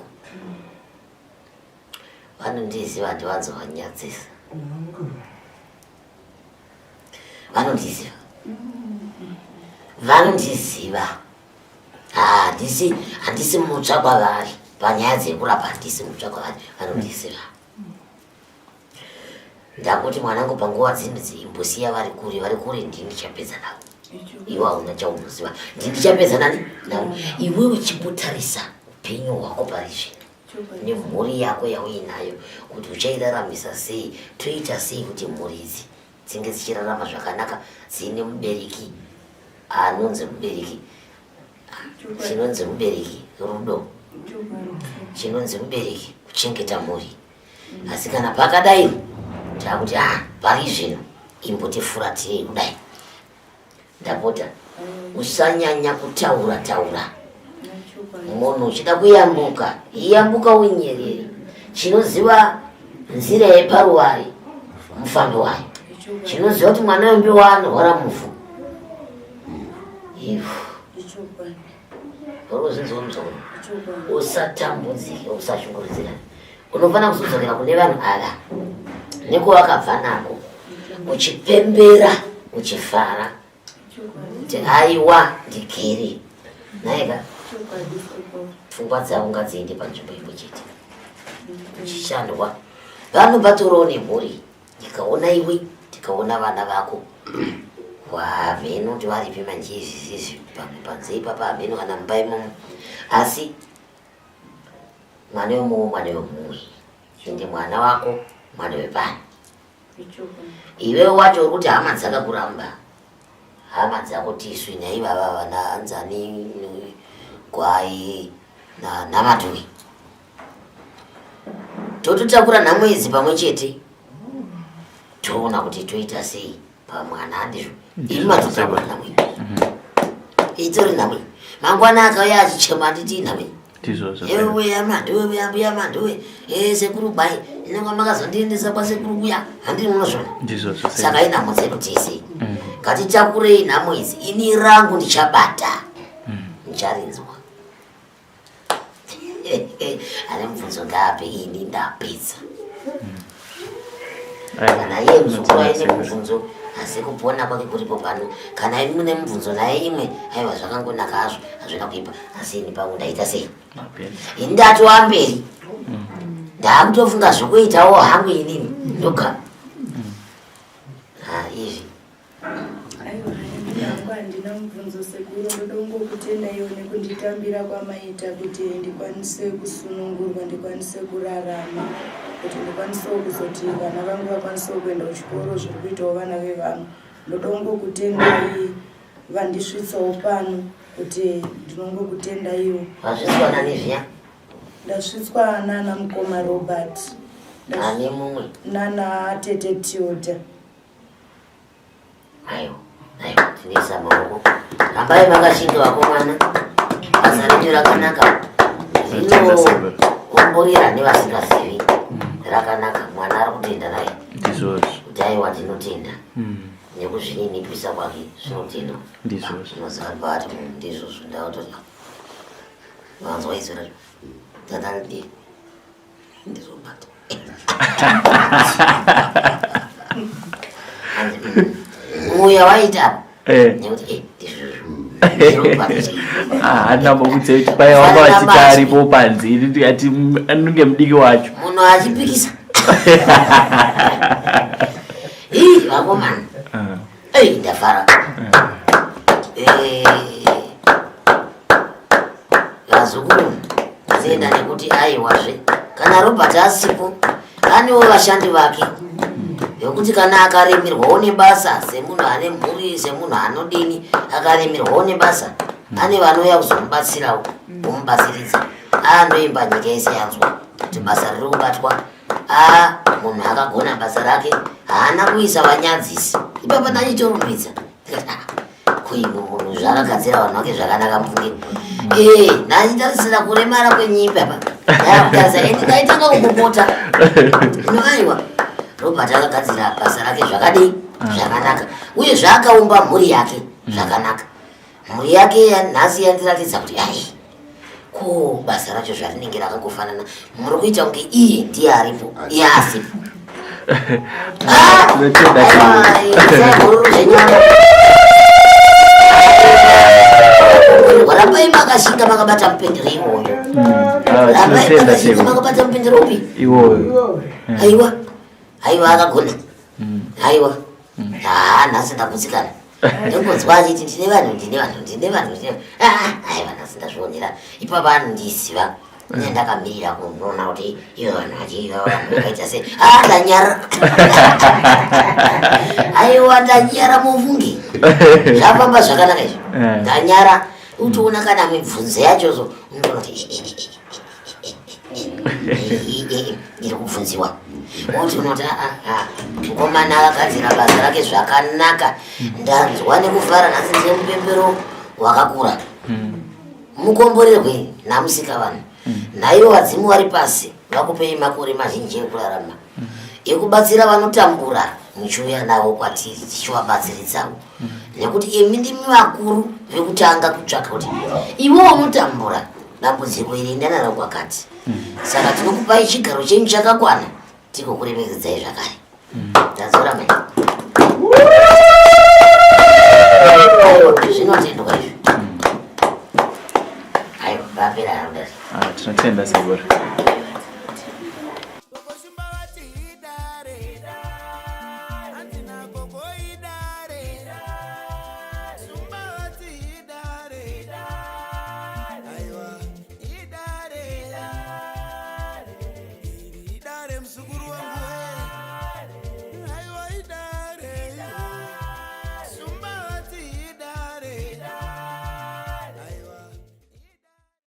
vanondiziva handivanzovanyadzisa. Vanondiziva, vanondiziva. Handisi, handisi mutsva kwavari panyaya dzekurapa, handisi mutsva kwavari, vanondiziva. Ndakuti mwanangu panguva dzino imbosiya vari kure, vari kure, ndini ndichapedza navo. Iwe hauna chaunoziva, ndini ndichapedza nani navo. Iwe uchimbotarisa upenyu hwako pari zvino nemhuri yako yauinayo kuti uchairaramisa sei, toita sei kuti mhuri idzi dzinge dzichirarama zvakanaka dziine mubereki anonzi mubereki, chinonzi mubereki rudo, chinonzi mubereki kuchengeta mhuri. Asi kana pakadai takuti pari zvino imbotifuratirei kudai. Ndapota usanyanya kutaura taura. Munhu uchida kuyambuka, yambuka unyerere. Chinoziva nzira yeparuware mufambi wayo. Chinoziva kuti mwana wembiwa anorwara muvhu. Ivhu. Uri kuzvinzwa muzukuru? Usatambudzike, usashungurudzika. Unofanira kuzodzokera kune vanhu ava nekwavakabva nako, uchipembera, uchifara kuti aiwa ndigere naika. Pfungwa dzavo ngadziende panzvimbo imwe chete, uchishandwa. Vanobatorawo nemhuri, ndikaona iwe, ndikaona vana vako wamheno kuti varipi manje izvi izvi pamwe panze ipapa hameno kana mumba imomo, asi mwana wemumwe mwana wemumwe, ende mwana wako mwana wepano. Iwe wacho uri kuti hama dzakakuramba, hama dzako tisu naivava vana anzani gwai namatui, tototakura nhamo idzi pamwe chete, toona kuti toita sei pamwana. Handizvo imi matotakura nhamo iyi, itori nhamo iyi. Mangwana akauya achichema handiti inhamo iyi? Ewe amanduwe, ambuya manduwe, sekuru gwai, inenge makazondiendesa kwasekuru kuya, handiri munozvona. Saka inhamo dzedu tese, ngatitakurei nhamo idzi. Ini rangu ndichabata, ndicharinzwa. Ane mubvunzo ngaape, ini ndapedza. Kana iye muzukuru aine mubvunzo asi kupona kwake kuripo pano. Kana imi mune mubvunzo naye imwe, aiwa zvakangonaka hazvo, hazvina kuipa. Asi ini pangu ndaita sei? Ini ndatova mberi. Ndakutofunga zvokuitawo hangu inini ndoga. Ah, izvi. Aiwa, ini hangu handina mubvunzo sekuru, ndoda kungokutendaiwo nekunditambira kwamaita kuti ndikwanise kusunungurwa, ndikwanise kurarama, kuti ndikwanisewo kuzoti vana vangu vakwanisewo kuenda kuchikoro zviri kuitawo vana vevamwe. Ndoda kungokutendai vandisvitsawo pano kuti ndinongokutendaiwo. Wasvitswa nani zviya? Ndasvitswa nana mukoma Robert. Nani mumwe? Nana tete Tilda. Aiwa, aiwa, tinoisa maoko. Rambai makashinga vakomana. Basa renyu rakanaka. Rinokomborera nevasingazivi. Rakanaka, mwana ari kutenda naye. Ndizvozvo. Kuti aiwa ndinotenda. Nekuzvininipisa kwake zvinotendwa. Ndizvozvo. Unoziva paati munhu ndizvozvo ndautoti vanzwa izwi racho. Tadandi. Ndizobata. Uya waita apa. Eh. Nekuti eh ndizvozvo. Ah, handina mbokudza kuti paya wanga vachiti aripo panze ini ndikati anonge mudiki wacho. Munhu achipikisa. Ii vakomana. Ah. Ei ndafara. Eh, vazukuru ndenda nekuti aiwazve kana Robert asipo anewo vashandi vake vekuti kana akaremerwawo nebasa semunhu ane mhuri semunhu anodini akaremerwawo nebasa ane vanouya kuzomubatsirawo vomubatsiridza anoimba nyika yese yanzwa kuti basa riri kubatwa a munhu akagona basa rake haana kuisa vanyadzisi ipapa ndachitorumbidza ndikati ah, kuimwe munhu zvaakagadzira vanhu vake zvakanaka mufunge ee ndachitarisira kuremara kwenyimba apa ndakutarisa ende ndaitanga kupopota no aiwa Robert akagadzira basa rake zvakadii zvakanaka uye zvaakaumba mhuri yake zvakanaka mhuri yake yanhasi yandiratidza kuti ai ko basa racho zvarinenge rakangofanana muri kuita kunge iye ndiye aripo iye asipo. Rambai makashinga makabata mupendero iwoyo. Rambai makashinga makabata mupendero upi? Iwoyo. Aiwa. Aiwa akagona. Aiwa. Ah, nhasi ndagutsikana. Ndingonzwa achiti ndine vanhu, ndine vanhu, ndine vanhu, ndine vanhu. Ah, aiwa nhasi ndazvionera. Ipapa anondiziva. Ine ndakamirira kunoona kuti ivo vanhu vachiiva vanhu vakaita sei. Ah, ndanyara. Aiwa ndanyara mufungi. Zvafamba zvakanaka izvi. Ndanyara. Utoona kana mibvunzo yacho so unotoona kuti iri kubvunziwa. Uti unoti mukomana akagadzira basa rake zvakanaka. Ndanzwa nekufara nhasi ndine mupembero wakakura. Mukomborerwe namusika vanhu. Naivo vadzimu vari pasi vakupei makore mazhinji ekurarama. Ekubatsira vanotambura muchiuya navo kwatiri tichivabatsiridzawo. Nekuti imi ndimi vakuru vekutanga kutsvaka kuti iwe unotambura dambudziko iri ndanaro kwakati. Saka tinokupai chigaro chenyu chakakwana tikokuremekedzai zvakare. Tadzora mai. Zvinotendwa izvi. Aiwa, vapera haruda. Ah, tinotenda sekuru.